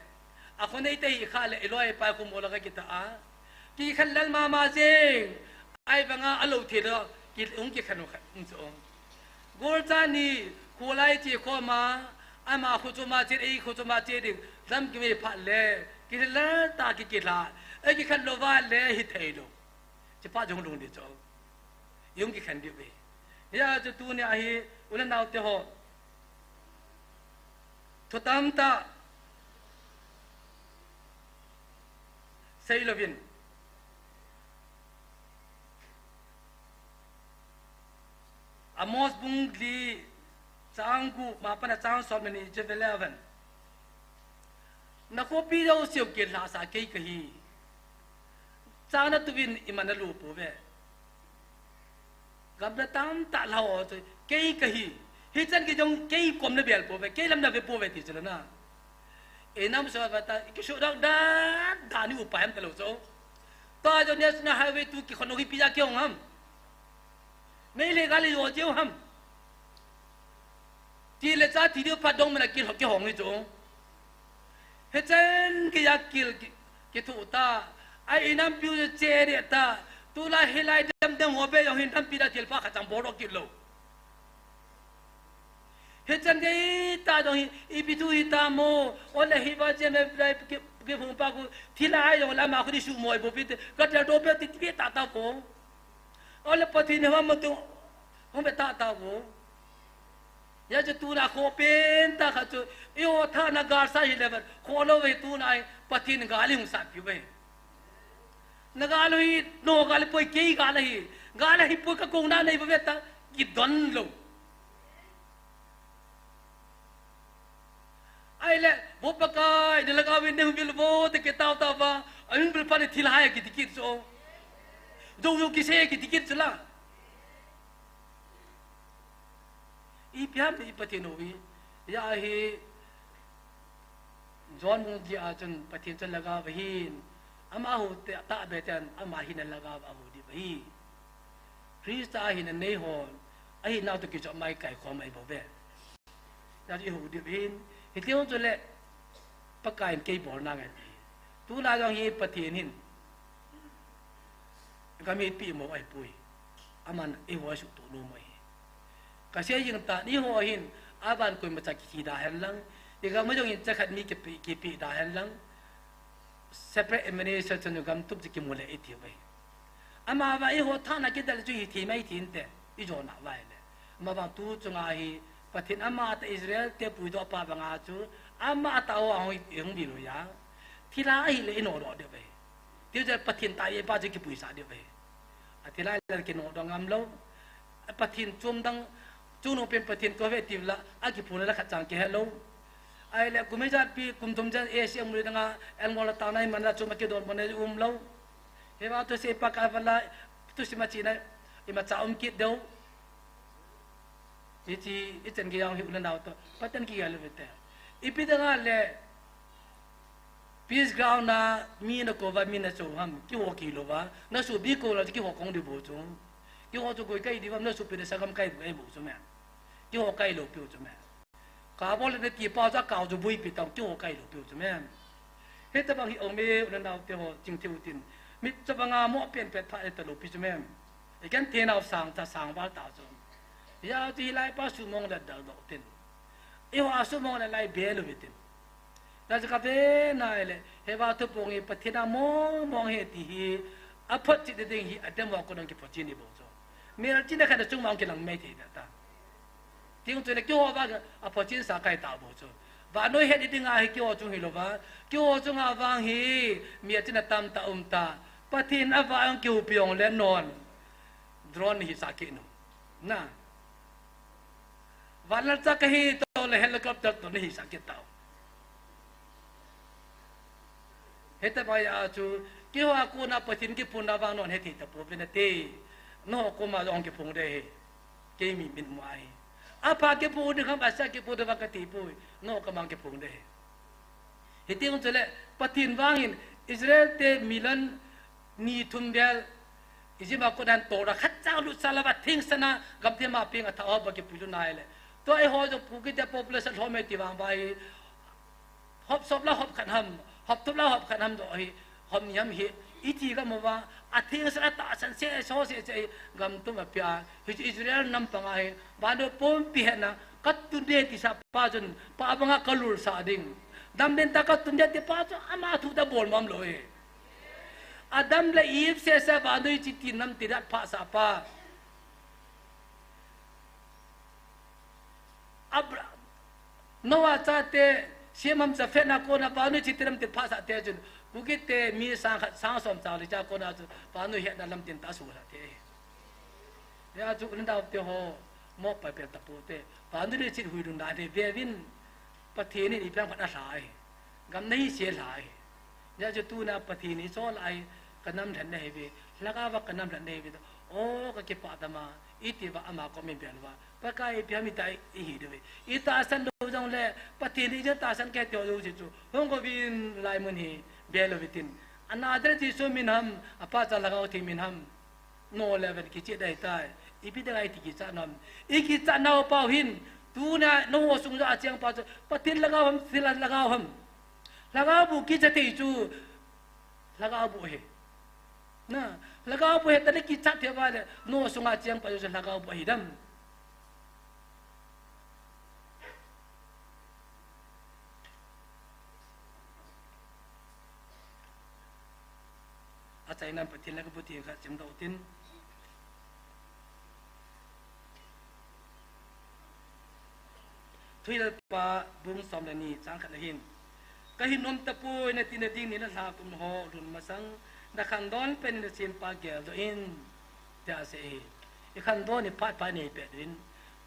A khonei te hi kha le, i loi pai khu mo la ka kita a. Kikhen lel mama jeng. Ahivanga alou thei lou, ki, hung kikhen u khat, um chu. Golcha ni, kholai che khoma, ama khu choma che, ei khu choma che ding, lam kimei phat le, kilel ta ki kilha, ei kikhen lou va le, hithei lou. Chi pa jong lung di chu. Hung kikhen di ve. Hijeh a chu tuni a hi, u le nao te ho. Thu tamtah. Sei louvin. Amos bung li chang gup, ma pana chang som le ni, chang eleven. Na khopi jouseu kilha sah kei kahi. Chang na tuvin iman na lu pouve. Gamla tamtah lha ho chu kei kahi. Hichan gei jong kei kom na bel pouve, kei lam na ve pouve ti chu lou na. E nam so va ta, kisuhdah dah dah ni upai ham talou chu. Tua jong National Highway two kikhon u hi ipi jeh a kihong ham. Nei le gal le jo jeu ham. Ti le cha ti diu phat dong mana kil ho kihong hi chu. Hichan gei a kil ki, kithu ta. Ai i nampi u che de ta. Tulai hilai dem dem ho be jong hin nampi da thil pha khat chang bol doh kit lou. Hichan gei ta jong hi, ipi thu hi ta mo. Ole hi va che me lai ki, ki phung pa ku. Thilai jong la ma khu di su moi bo pi te. Ka tel do pe ti ti ta ta ko. Ole Pathen hi va mo tu. Hung be ta ta ko. Hijeh chun tuna kho pen tah khat chu, eiho thah na gal sa hi le vat, kho lou ve tuna hi, Pathen gal hi hung sat piu ve. Na gal hi, no gal hi poi, kei gal hi, gal hi poi ka kong na nei ve ta, kidon lou. Ahile, vo Pakai, na lhagao vin nei hung vil vo, te kitao tao va, a hung vil pa ni thil hai kiti kit chu. Jou jou kise kiti kit chu la. Ipi ham i Pathen u hi, hijeh a hi John bung li a chun Pathen chun lhagao ahin, ama hou te, tahbeh ten ama hina lhagao a hou diu ahi. Christa a hina nei hon, ahinau toh kichom mai kaikhom ahi bou ve. Hijeh a i hou diu ahin, hiti hon chule Pakai in kei bolna ngai ti. Tulai jong hi Pathen hin Ka mipi mo ahipoi. Aman eiho asuhtoh nom ahi. Kasei jing tan, eiho hin, aban koimacha kithi da hen lang. Igam a jong in chakhat mi kipe, kipe da hen lang. Separate administration chu gam tup chu kimu le iti uve. Amavang eiho thana kidel chu hithei mai thei inte. Ijona vai le. Amavang tu chunga hi, Pathen amatah Israel te puidoh pa banga chu, amatah ho ahung, hung vil u a. Thilha ahile inodoh diu ve. Tichu Pathen tah a pa chu kipuisah diu ve. Athilha le kinodoh ngam lou. Pathen chom dang, chungnung pen Pathen kave tiu la, akiphun la khat chang kihe lou. Ahile kum ijat pi, kum thum jan A C M ri danga, Angol a tang nai man la chom a kidon bon um lou. Hivang thusei pa ka vala, thusim a china, imacha um kit diu. Hiche, ichan gei jong hi u le nao toh, Pathen kigel u hite. Ipi dinga le, Peace Ground a mi na kou va, mi na chou ham, kiho kei lou va, na sopi kou la, kiho kong diu bou chu. Kiho chu koi kai diu va, na sopi na sangam kai bou, kai bou chu me. Kiho kai lou piu chu me. Ka bol le ti pa cha kau chu bui pi tau, kiho kai lou piu chu me. Hitabang hi ome, u le nao te ho, chingthei u tin. Mit chavanga mo pen pet pha e ta lo pi chu mem. I kan te nau sang ta sang val ta chu. Hia chu hilai pa sumong le dal do tin. I ho a sumong le lai be lo tin. Na chu ka ve nai le, he va thu pong i Pathen a mong mong he ti hi, a phot chi ding hi, a dem wa ko nang ki phot chi ni bo chu. Mel chi na kha na chung mong ki lang mai thei da ta. Ting chu le keiho vang a phot chin sa kai ta bo chu. Vannoi het ding a hi keiho chung hi lo va. Keiho chung a vang hi mi a chin a tam ta um ta. Pathen a vang keiho piong le non. Drone hi sa ki nu. Na. Vanlal cha ka hi to le helicopter to ni hi sa ki ta. Hitabang a chu, keiho a kona Pathen kipuna vang non he thei ta po ve na te. No koma jong kiphung de he. Kei mi min mu ahi. A pha kiphung de kham, a sa kiphung de vang ka ti po. No koma kiphung de he. Hiti un chule, Pathen vangin Israel te million ni thum vel, Egypt a kona to ra khat chang lut sa la va thing sana gam te ma ping a tha o ba kipui lu nai le. To e ho jo pu ki te population ho me ti vang ba hi. Hop sop la hop khat ham, hop tup la hop khat ham do hi, hop ni ham hi, i ti ka mo va, a thing sa a tahsan se, so se, se, gam tum a pia, hi chu Israel nam panga hi, vannoi pumpi hetna, ka tun de ti sa pa chun, pa banga ka lul sa ding. Dam den ta ka tun de ti pa chu, ama thu ta bol mam lo hi. Adam le Eve se sa vannoi chi ti nam ti dat pha sa pa. Abra-, Noah chate, Shem ham Japheth na kona vannoi chi ti nam ti pha sa te chun, Kuki te mi sang khat sang som chang li cha kona chu, vannoi hetna lam tin ta su sa te. Hia chu u le nao te ho, mo pai pel ta po te, vannoi le chit hui lun da te ve vin, Pathen in i piang phat a hla e. Gam na hi se hla e. Hia chu tuna Pathen i chol ai, ka nam lhen na hi ve, lhagao va ka nam lhen na hi ve, o ka kipah ta ma, i ti va ama ko mi bel va, Pakai i piang mi ta i hi de ve. I tahsan lo jong le, Pathen i je tahsan ke te ho lo si chu, hung ko vin lai mun hi, bel lo vitin. Another Jesu min ham, a pa cha lhagao thi min ham. No level kichi dai tai. Ipi dang ai ti kicha nam. I kicha nau pau hin. Tuna no ho sung ja chiang pa chu. Pathen lhagao ham, thil lhagao ham. Lhagao bu kicha thei chu. Lhagao bu he. Na, lhagao bu he ta le kicha thei va le. No sung a chiang pa chu lhagao bu hi dam. A chai nam Pathen la ka bu ti kha chem dau tin. Thuhilpa bung som le ni chang khat le hin. Ka hin nom ta poi na ti na ding ni na lha kum ho lhun masang na khandon pen na sim pa gel do in. Tia se hi. I khandon ni phat phat ni pe din.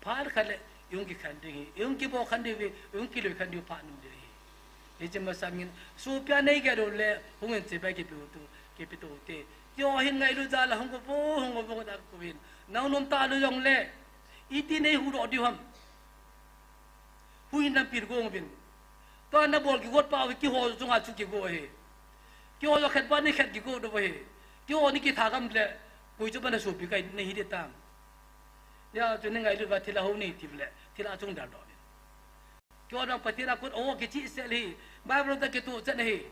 Phat khat le, i hung kikhen ding hi, i hung kibo khen ding hi, i hung kilui khen ding phat nung ding hi. Hiche masangin, sopia nei gel u le, hung in chibai kipe u tu, kipe tu te. Ti ho hin ngailu jal a hung ko vo, hung ko vo da ko vin. Nau nom ta lu jong le, iti nei hudoh diu ham. Hui nampi gong vin. Tua na bol kigot pa u keiho chunga chu kigo hi. Keiho khet pa ni khet kigo do hi. Keiho ni kitha gam le, koi chu pa na sopi kai nei hi de tam. Hia chu ni ngailu va thil a ho nei ti le, thil a chung dal do. Keiho dang Pathen a kut o kichi sel hi. Bible ta kitu chen hi.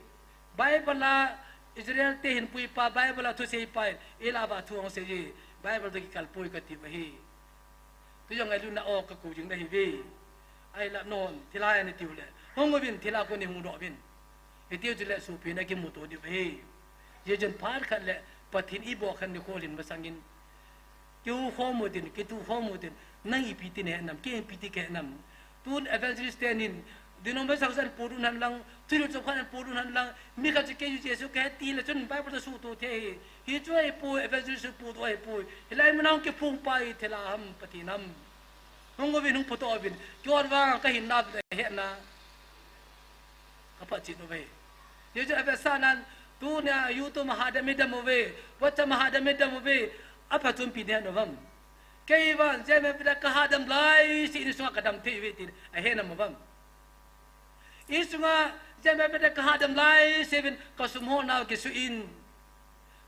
Bible a Israel te hin pui pa, Bible a thusei pa, i la va thu hong sei hi. Bible ta kikal pui ka ti va hi. Tu jong ngailu na o ka ko jing na hi ve. Ai la non, thil a ni tiu le. Hung vin thil a ko ni hung do vin. Hitiu chu le sopi na kimu to di va hi. Ye jen phat khat le Pathen i bo khan ni kholin masangin. Kiu khom u tin, kitu khom u tin, nang ipi ti ne nam, kei ipi ti ke nam. Tun evangelist te nin, denomination sang san purun han lang, thil chom khan purun han lang, mi khat chu kei Jesu ke ti le chun Bible ta su tu the hi. Hi chu ai pu evangelist pu tu ai pu. Hilai manang kiphung pai thela ham Pathen ham. Hung vin hung photo vin. Kior vang ka hin na he na. Ka phat chin u ve. Ye chu a ve sa nan, tunia YouTube ma ha dam i dam u ve, WhatsApp ma ha dam i dam u ve, a phat chun pi ne no vam. Kei van, J M F da ka ha dam lai, si ni sunga ka dam thei ve tin, a he na mo vam. I sunga, J M F da ka ha dam lai, si vin, ka sum ho nau ki su in,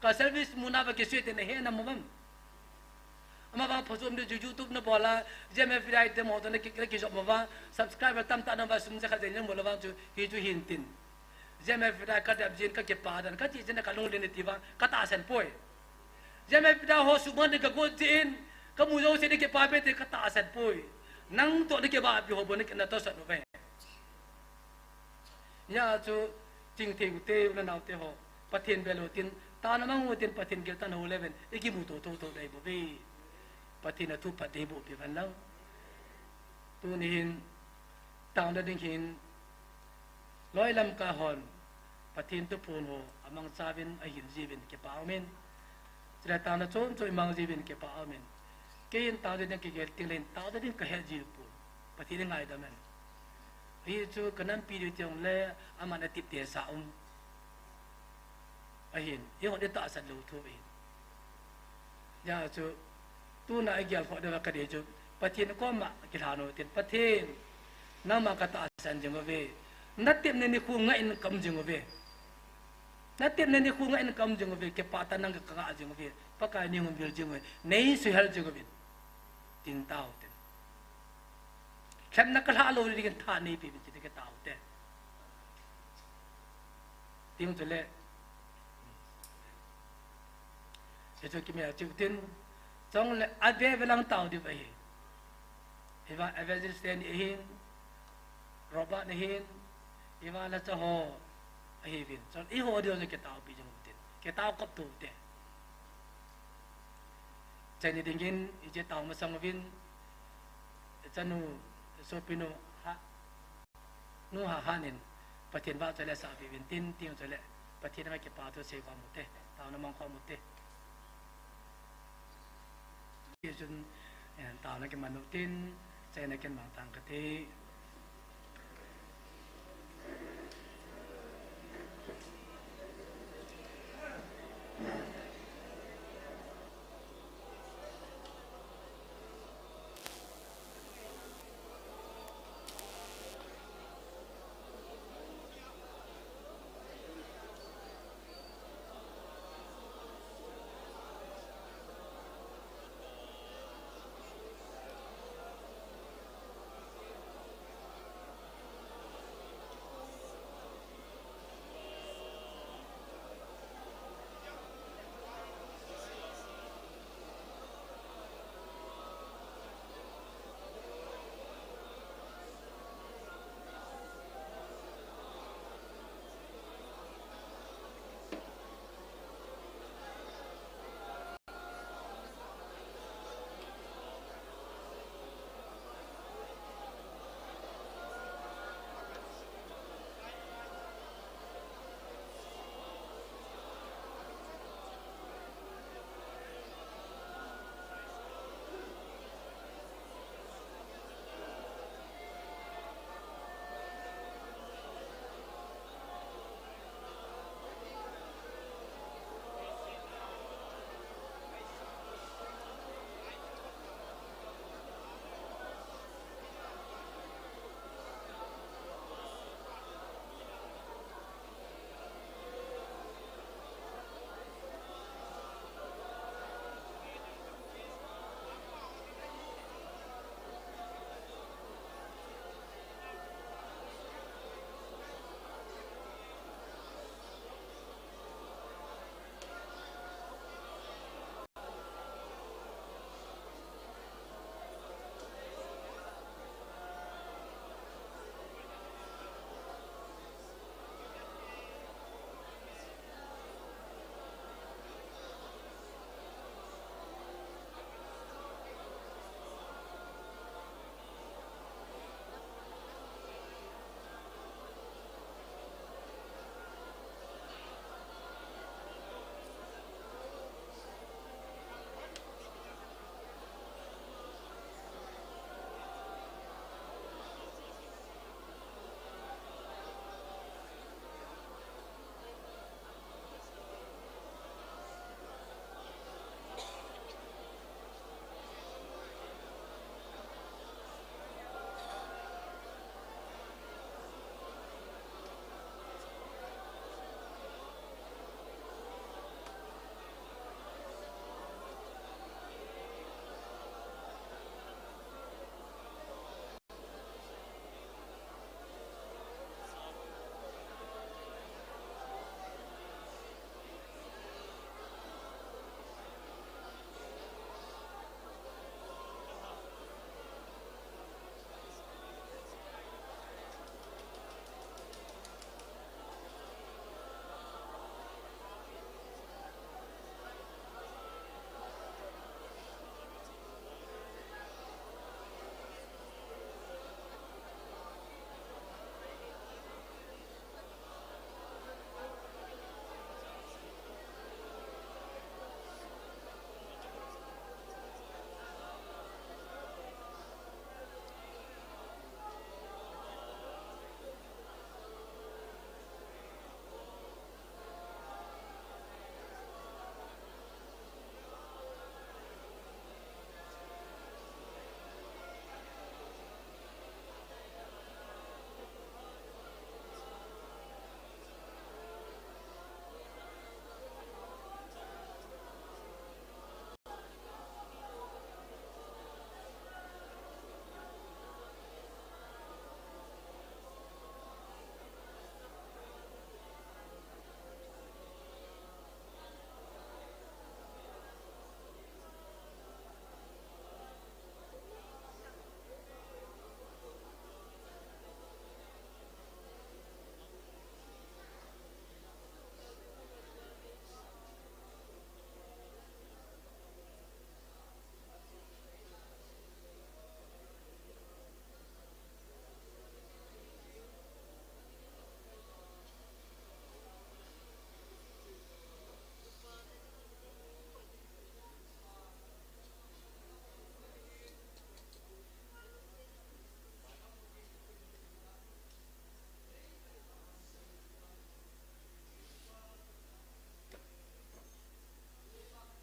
ka service mu nau ki su in, a he na mo vam. Ama vang phosom de ju YouTube na bola, J M F rai de mo to na ki, na ki jop mo va, subscriber tam ta na va sum ja kha de mo la vang chu, hi chu hin tin. Jemai pida kadap jin kakipah dan, kati jin kalung len ti vang, katahsan poi. Jemai pida ho suman de kagot jin, kamu jouse de kipah pe te katahsan poi. Nang toh de kibahpi ho bon natohsan uve. Hijeh chun, chingthei u te, u le nao te ho, Pathen bel u tin, taona mang u tin, Pathen gel tan ho le ven, ikimuto to to dei bou ve. Pathen a thu phat dei bou pi van lau. Tuni hin, taona ding hin, loi lam ka hon, Pathen thuphon ho, amangcha uvin, ahin jiuvin, kipah umin. Chule taona chom chom imang jiuvin, kipah umin. Kei hin taona ding kigel ting le hin, taona ding kahet jiu pon. Pathen in ngaidam hen. Hichu kanampi diu teng le, aman atipteh sa um. Ahin, ihon itahsan lou thu ahin. Hijeh chun, tuna igel khoh diu kadei chu, Pathen koma kilhan u tin, Pathen, nangma katahsan jing uve. Natepna nikho ngah in kaum jing uve. Natepna nikho ngah in kaum jing uve, kipah tah nang kangah jing uve. Pakai nei hung vil jing uve, nei suhel jing uve. Tin tao tin. Lhepna kalha lou ding in tha neipe uvin ti kitao te. Tin chule. Hichu kimel chiu tin. Chule ave ve lang tao diu ahi. Hiva evangelist te ni ahin. Robert ni hin. Hiva la cha ho. Ahiuvin. Chule eiho diu kitao pi jing u tin. Kitao kop tu te. Chani dingin, ije tao masang uvin, chanu, sopinu, ha, nu ha hanin, Pathen vahchoi le sahpi uvin tin, tin chule, Pathen a kipathu sei uva mu te, taona mang kho mu te. Chun, eh, taona kiman u tin, chaina kin mang tang kate.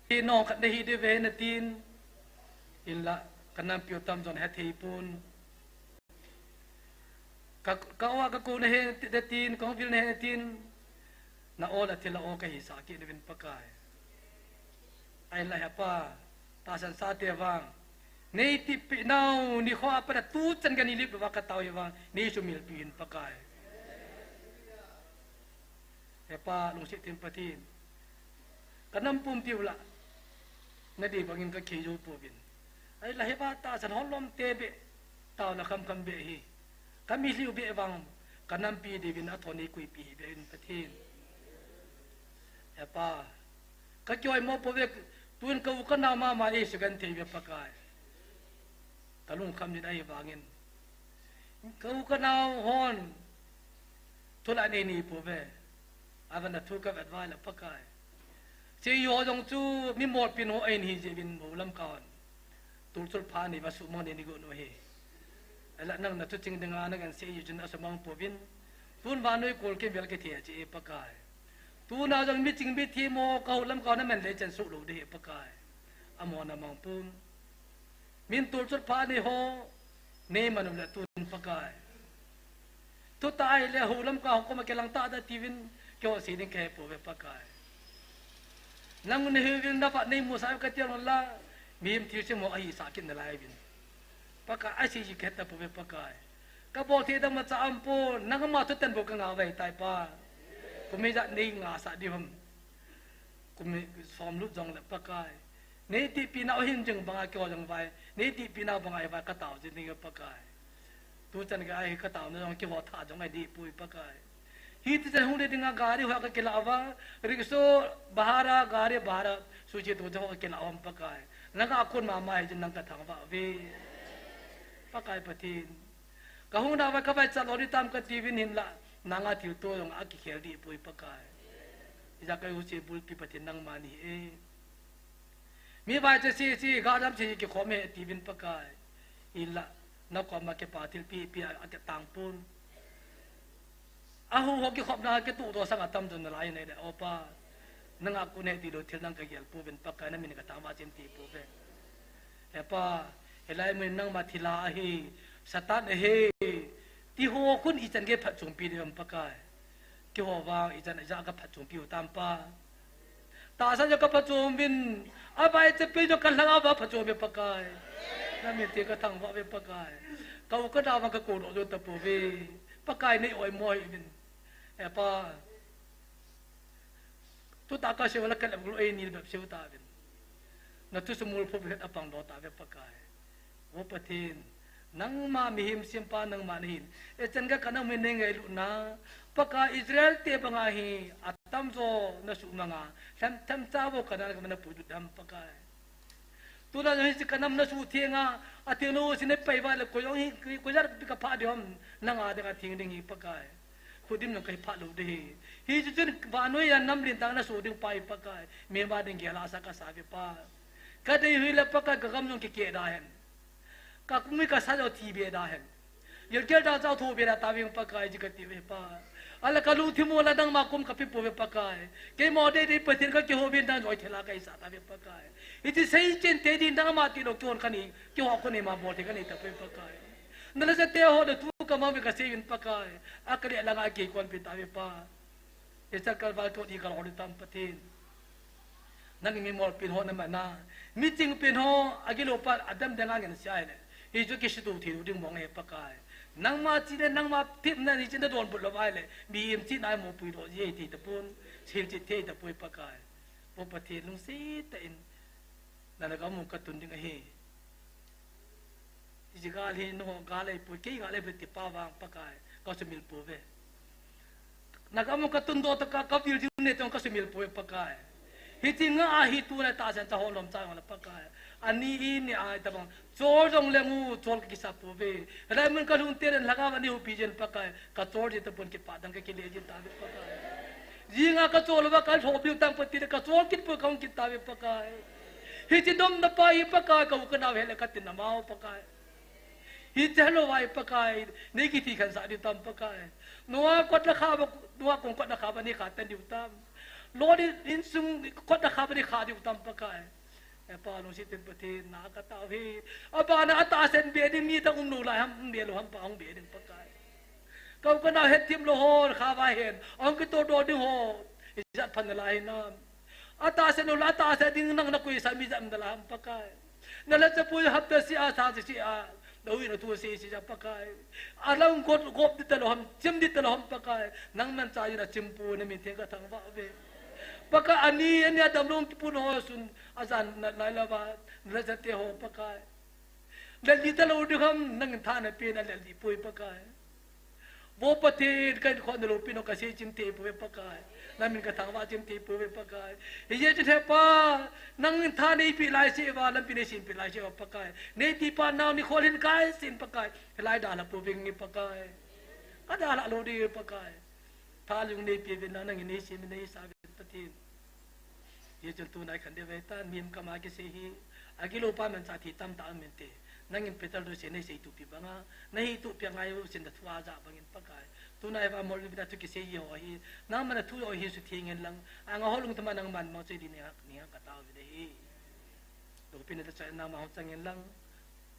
Pathen nong khat nahi diu ve natin. Hinlah, ka nampi u tamjon hethei pon. Ka, ka o a ka kou nahi natin, ka hung vil nahi natin. Na o la thil a o kahi sah kit nauvin Pakai. Ahinlah he Pa, tahsan sate vang. Nei tihpeh nau, nikho a pat a tuchan gei ni lip louva ka tao hi vang, nei sumil peh in Pakai. He Pa, lungset thim Pathen. Ka nam pumpi u lah. Na dei bangin ka khel jou pouvin. Ahinlah he Pa, tahsan hon lom te beh. Taona khamkham beh hi. Ka mitlhi u beh vang. Ka nampi diuvin a thon nei koipeh hih beh in Pathen. He Pa, ka kihoi mo pouve, tun ka u ka nao mama ei sugenthei uve Pakai. Ka lungkham in ahivangin. Ka u ka nao hon. Thu la nei nei pouve. Avan a thu ka vet uva ahileh Pakai. Hiche ho jong chu mi molpin ho ahin hi jeh uvin Holamkai hon. Tulchot pha nei uva sumang nei nei got u ahi. Ahinlah nang na thuching dinga na kahin sei u chun asumang pouvin. Tun vannoi kol kivel kithei a che e Pakai. Tuna jong miching mithem ho ka Holamkai hon aman le chan suh lou ding ahi Pakai. Amahon amang pon. Min tulchot pha nei ho, nei man u le tun Pakai. Thutah ahileh Holamkai ho koma kilang tah da tiuvin, keiho sei ding kahe pouve Pakai. Nang nahi uvin na vat nei musah u kati lou lah, mihem thilsem ho ahi sah kit nalai uvin. Pakai asei ji kahe tapouve Pakai. Ka bol thei dang macha aum pon, nangma thutan bou ka ngah uva ahitai Pa. Kum ijat nei ngah sah diu ham. Kum som lut jongleh Pakai. Nei tihpeh nau hin jing banga keiho jong vai. Nei tihpeh nau banga hi vai ka tao jing ding Pakai. Tuchan gei a hi ka taona jong keiho tha jong ahi deh poi Pakai. Hiti chan hung le dinga gari ho ka kilah uva. Rickshaw bhara, gari bhara. Suchi tu jong ka kilah uva Pakai. Nanga kon mama hi jin nang ka thangvah uve. Pakai Pathen. Ka hung nao uva ka vaichat lou ding tam kati uvin hinlah. Nanga thilto jong akikhel deh poi Pakai. Ija ka u che bulpi Pathen nangma nahi e. Mi vaicha sese, gajam sese kikhom e tiuvin Pakai. Hinlah, na koma kipa thilpi, pi a, akitang pon. Ahu ho kikhopna, kituhdoh sanga tamjon nalai nei le, o Pa. Nanga kon e tilou thil nang ka gel pouvin Pakai, na min ka thangvah chim ti pouve. He Pa, hilai mun nangma thilha ahi, Satan ahi, ti ho khun ichan gei phatchompi ding ham Pakai. Keiho vang ichan ija ka phatchompi u tam Pa. Tahsan jong ka phatchom uvin, avaicha pen jong ka lhagao va phatchom uve Pakai. Na min theng ka thangvah uve Pakai. Ka u ka nao vang ka koudoh jou tapouve. Pakai nei oimo hih uvin. He Pa. Tuta ka seiu la ka lep gul ei nil bep seiu tauvin. Na thu sumil phup het a pangdoh tauve Pakai. O Pathen, nangma mihem sempa nangma nahin. Echan gei ka nam u nei ngailutna. Pakai Israel te banga hi atamjo na sumanga. Lhem themcha vo Canaan gam a na puilut ding ham Pakai. Tuna jong hiche ka nam na suhtheng a, atheng lou sina pai uva le koi jong hi, koi jat pi ka phah ding ham, nanga dinga theng ding hi Pakai. Khudim jong ka hi phah lou ding hi. Hiche chun vannoi a nam lentah na soh ding Pa hi Pakai. Mihem a ding gel a sa ka sa uve Pa. Ka dei u hile Pakai ka gam jong kikeh da hen. Ka kum hi ka sa jong thi be da hen. Gilkel da jao tho be da taving Pakai ji kati uve Pa. Ahinla ka lungthim u la nangma kom ka pe pouve Pakai. Keima deidei Pathen ka kihou vin nang joi thela ka hisa tauve Pakai. Hiche seichen thei ding nangma tilou kihon ka nei, kihou kon nei ma bol thei ka nei tapoi Pakai. Na lhacha te ho na thu ka mang uve ka sei uvin Pakai. A ka le langa kei kon pe tauve Pa. Hiche kalval thot hi ka lhon u tam Pathen. Nangin mi molpin ho na mana. Mi chingpin ho, agilou pa, adam dang a ngen sia le. Hichu kisutu thei lou ding mong e Pakai. Nangma china, nangma themna ni china donbut lou vai le. Mihem china mo puidoh ji thei tapon. Hilchet thei tapoi Pakai. O Pathen lungset tah in. Nana ka mu ka tun ding ahi. Hiche gal hi nangho gal ahipoi, kei gal ahipoi ti pa vang Pakai, ka sumil pouve. Na gam u ka tundoh tah a ka vil jing ne tong ka sumil pouve Pakai. Hiche nga ahi tuna tahsan cha holom cha jong le Pakai. Ani i ni ai tabang, chol jong le ngu, chol ka kisa pouve. Hilai mun ka lhun te den lhagao ani hupi jin Pakai, ka chol jin tapon kipah dang ka kile jin tauve Pakai. Jinga ka chol uva ka lhopi u tang pati le ka chol kit poi ka hung kit tauve Pakai. Hiche nomna pa hi Pakai, ka u ka nao hile ka tin amau Pakai. Hiche lou vai Pakai, nei kithi khansah diu tam Pakai. Noah kot la kha ba, Noah kong kot la kha ba nei kha tan diu tam. Lo di insung kot a kha ba di kha di u tam Pakai. E Pa lungset in Pathen na ka tao hi. Abana atahsan be ding mi ta um lou lai ham, um be lou ham Pa, um be ding Pakai. Kau ka na het tim lou ho kha va hen. Ong ki to do ding ho. Ijat phan na lai nam. Atahsan lou la atahsan ding nang na koi sa mi jam da la ham Pakai. Na la cha pui hap ta si a sa si a. Lo ina tu si si ja Pakai. A long got gop di ta lou ham, chim di ta lou ham Pakai. Nang man cha ina chim pu na min theng ka thang va ve. Pakai ani ani a dam long ki pu no sun a jan na lai la va. Na la cha te ho Pakai. Lel di ta lou di ham nang tha na pe na lel di pui Pakai. Vo Pathen, ka inkhon na lopi no ka sei chim thei pouve Pakai. Na min ka thangvah chim thei pouve Pakai. Hijeh chun he Pa, nang tha nei pi lai se va, lampi nei sim pi lai se va Pakai. Nei ti pa nau ni khol hin kai sin Pakai. Hilai dalha pouving ni Pakai. Ka dalha lou di Pakai. Tha lung nei pi vin na nang nei sim nei sa vin Pathen. Hijeh chun tunai khan de ve tan, mim kama kisei hi, agilou pa man cha thi tam ta min te. Nangin Peter do se nei sei tu pi banga, na hi tu pi ngai u sin da thua ja bangin Pakai. Tunai va mol vina thu kisei hi ho hi, nang man thu ho hi su thing en lang, anga ho lung tama nang man mang chei di ni ha, ni ha ka tao vin hi. Lopi na ta cha nang ma ho chang en lang,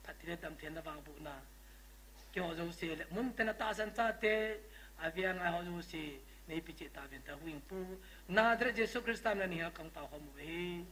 phat thi le tam then na vang bu na. Keiho jouse le, mun tena tahsan chate, aviang a ho jouse, nei pi cheh ta vin ta huing pu. Nazareth Jesu Christa min a ni ha kang tao hom uve.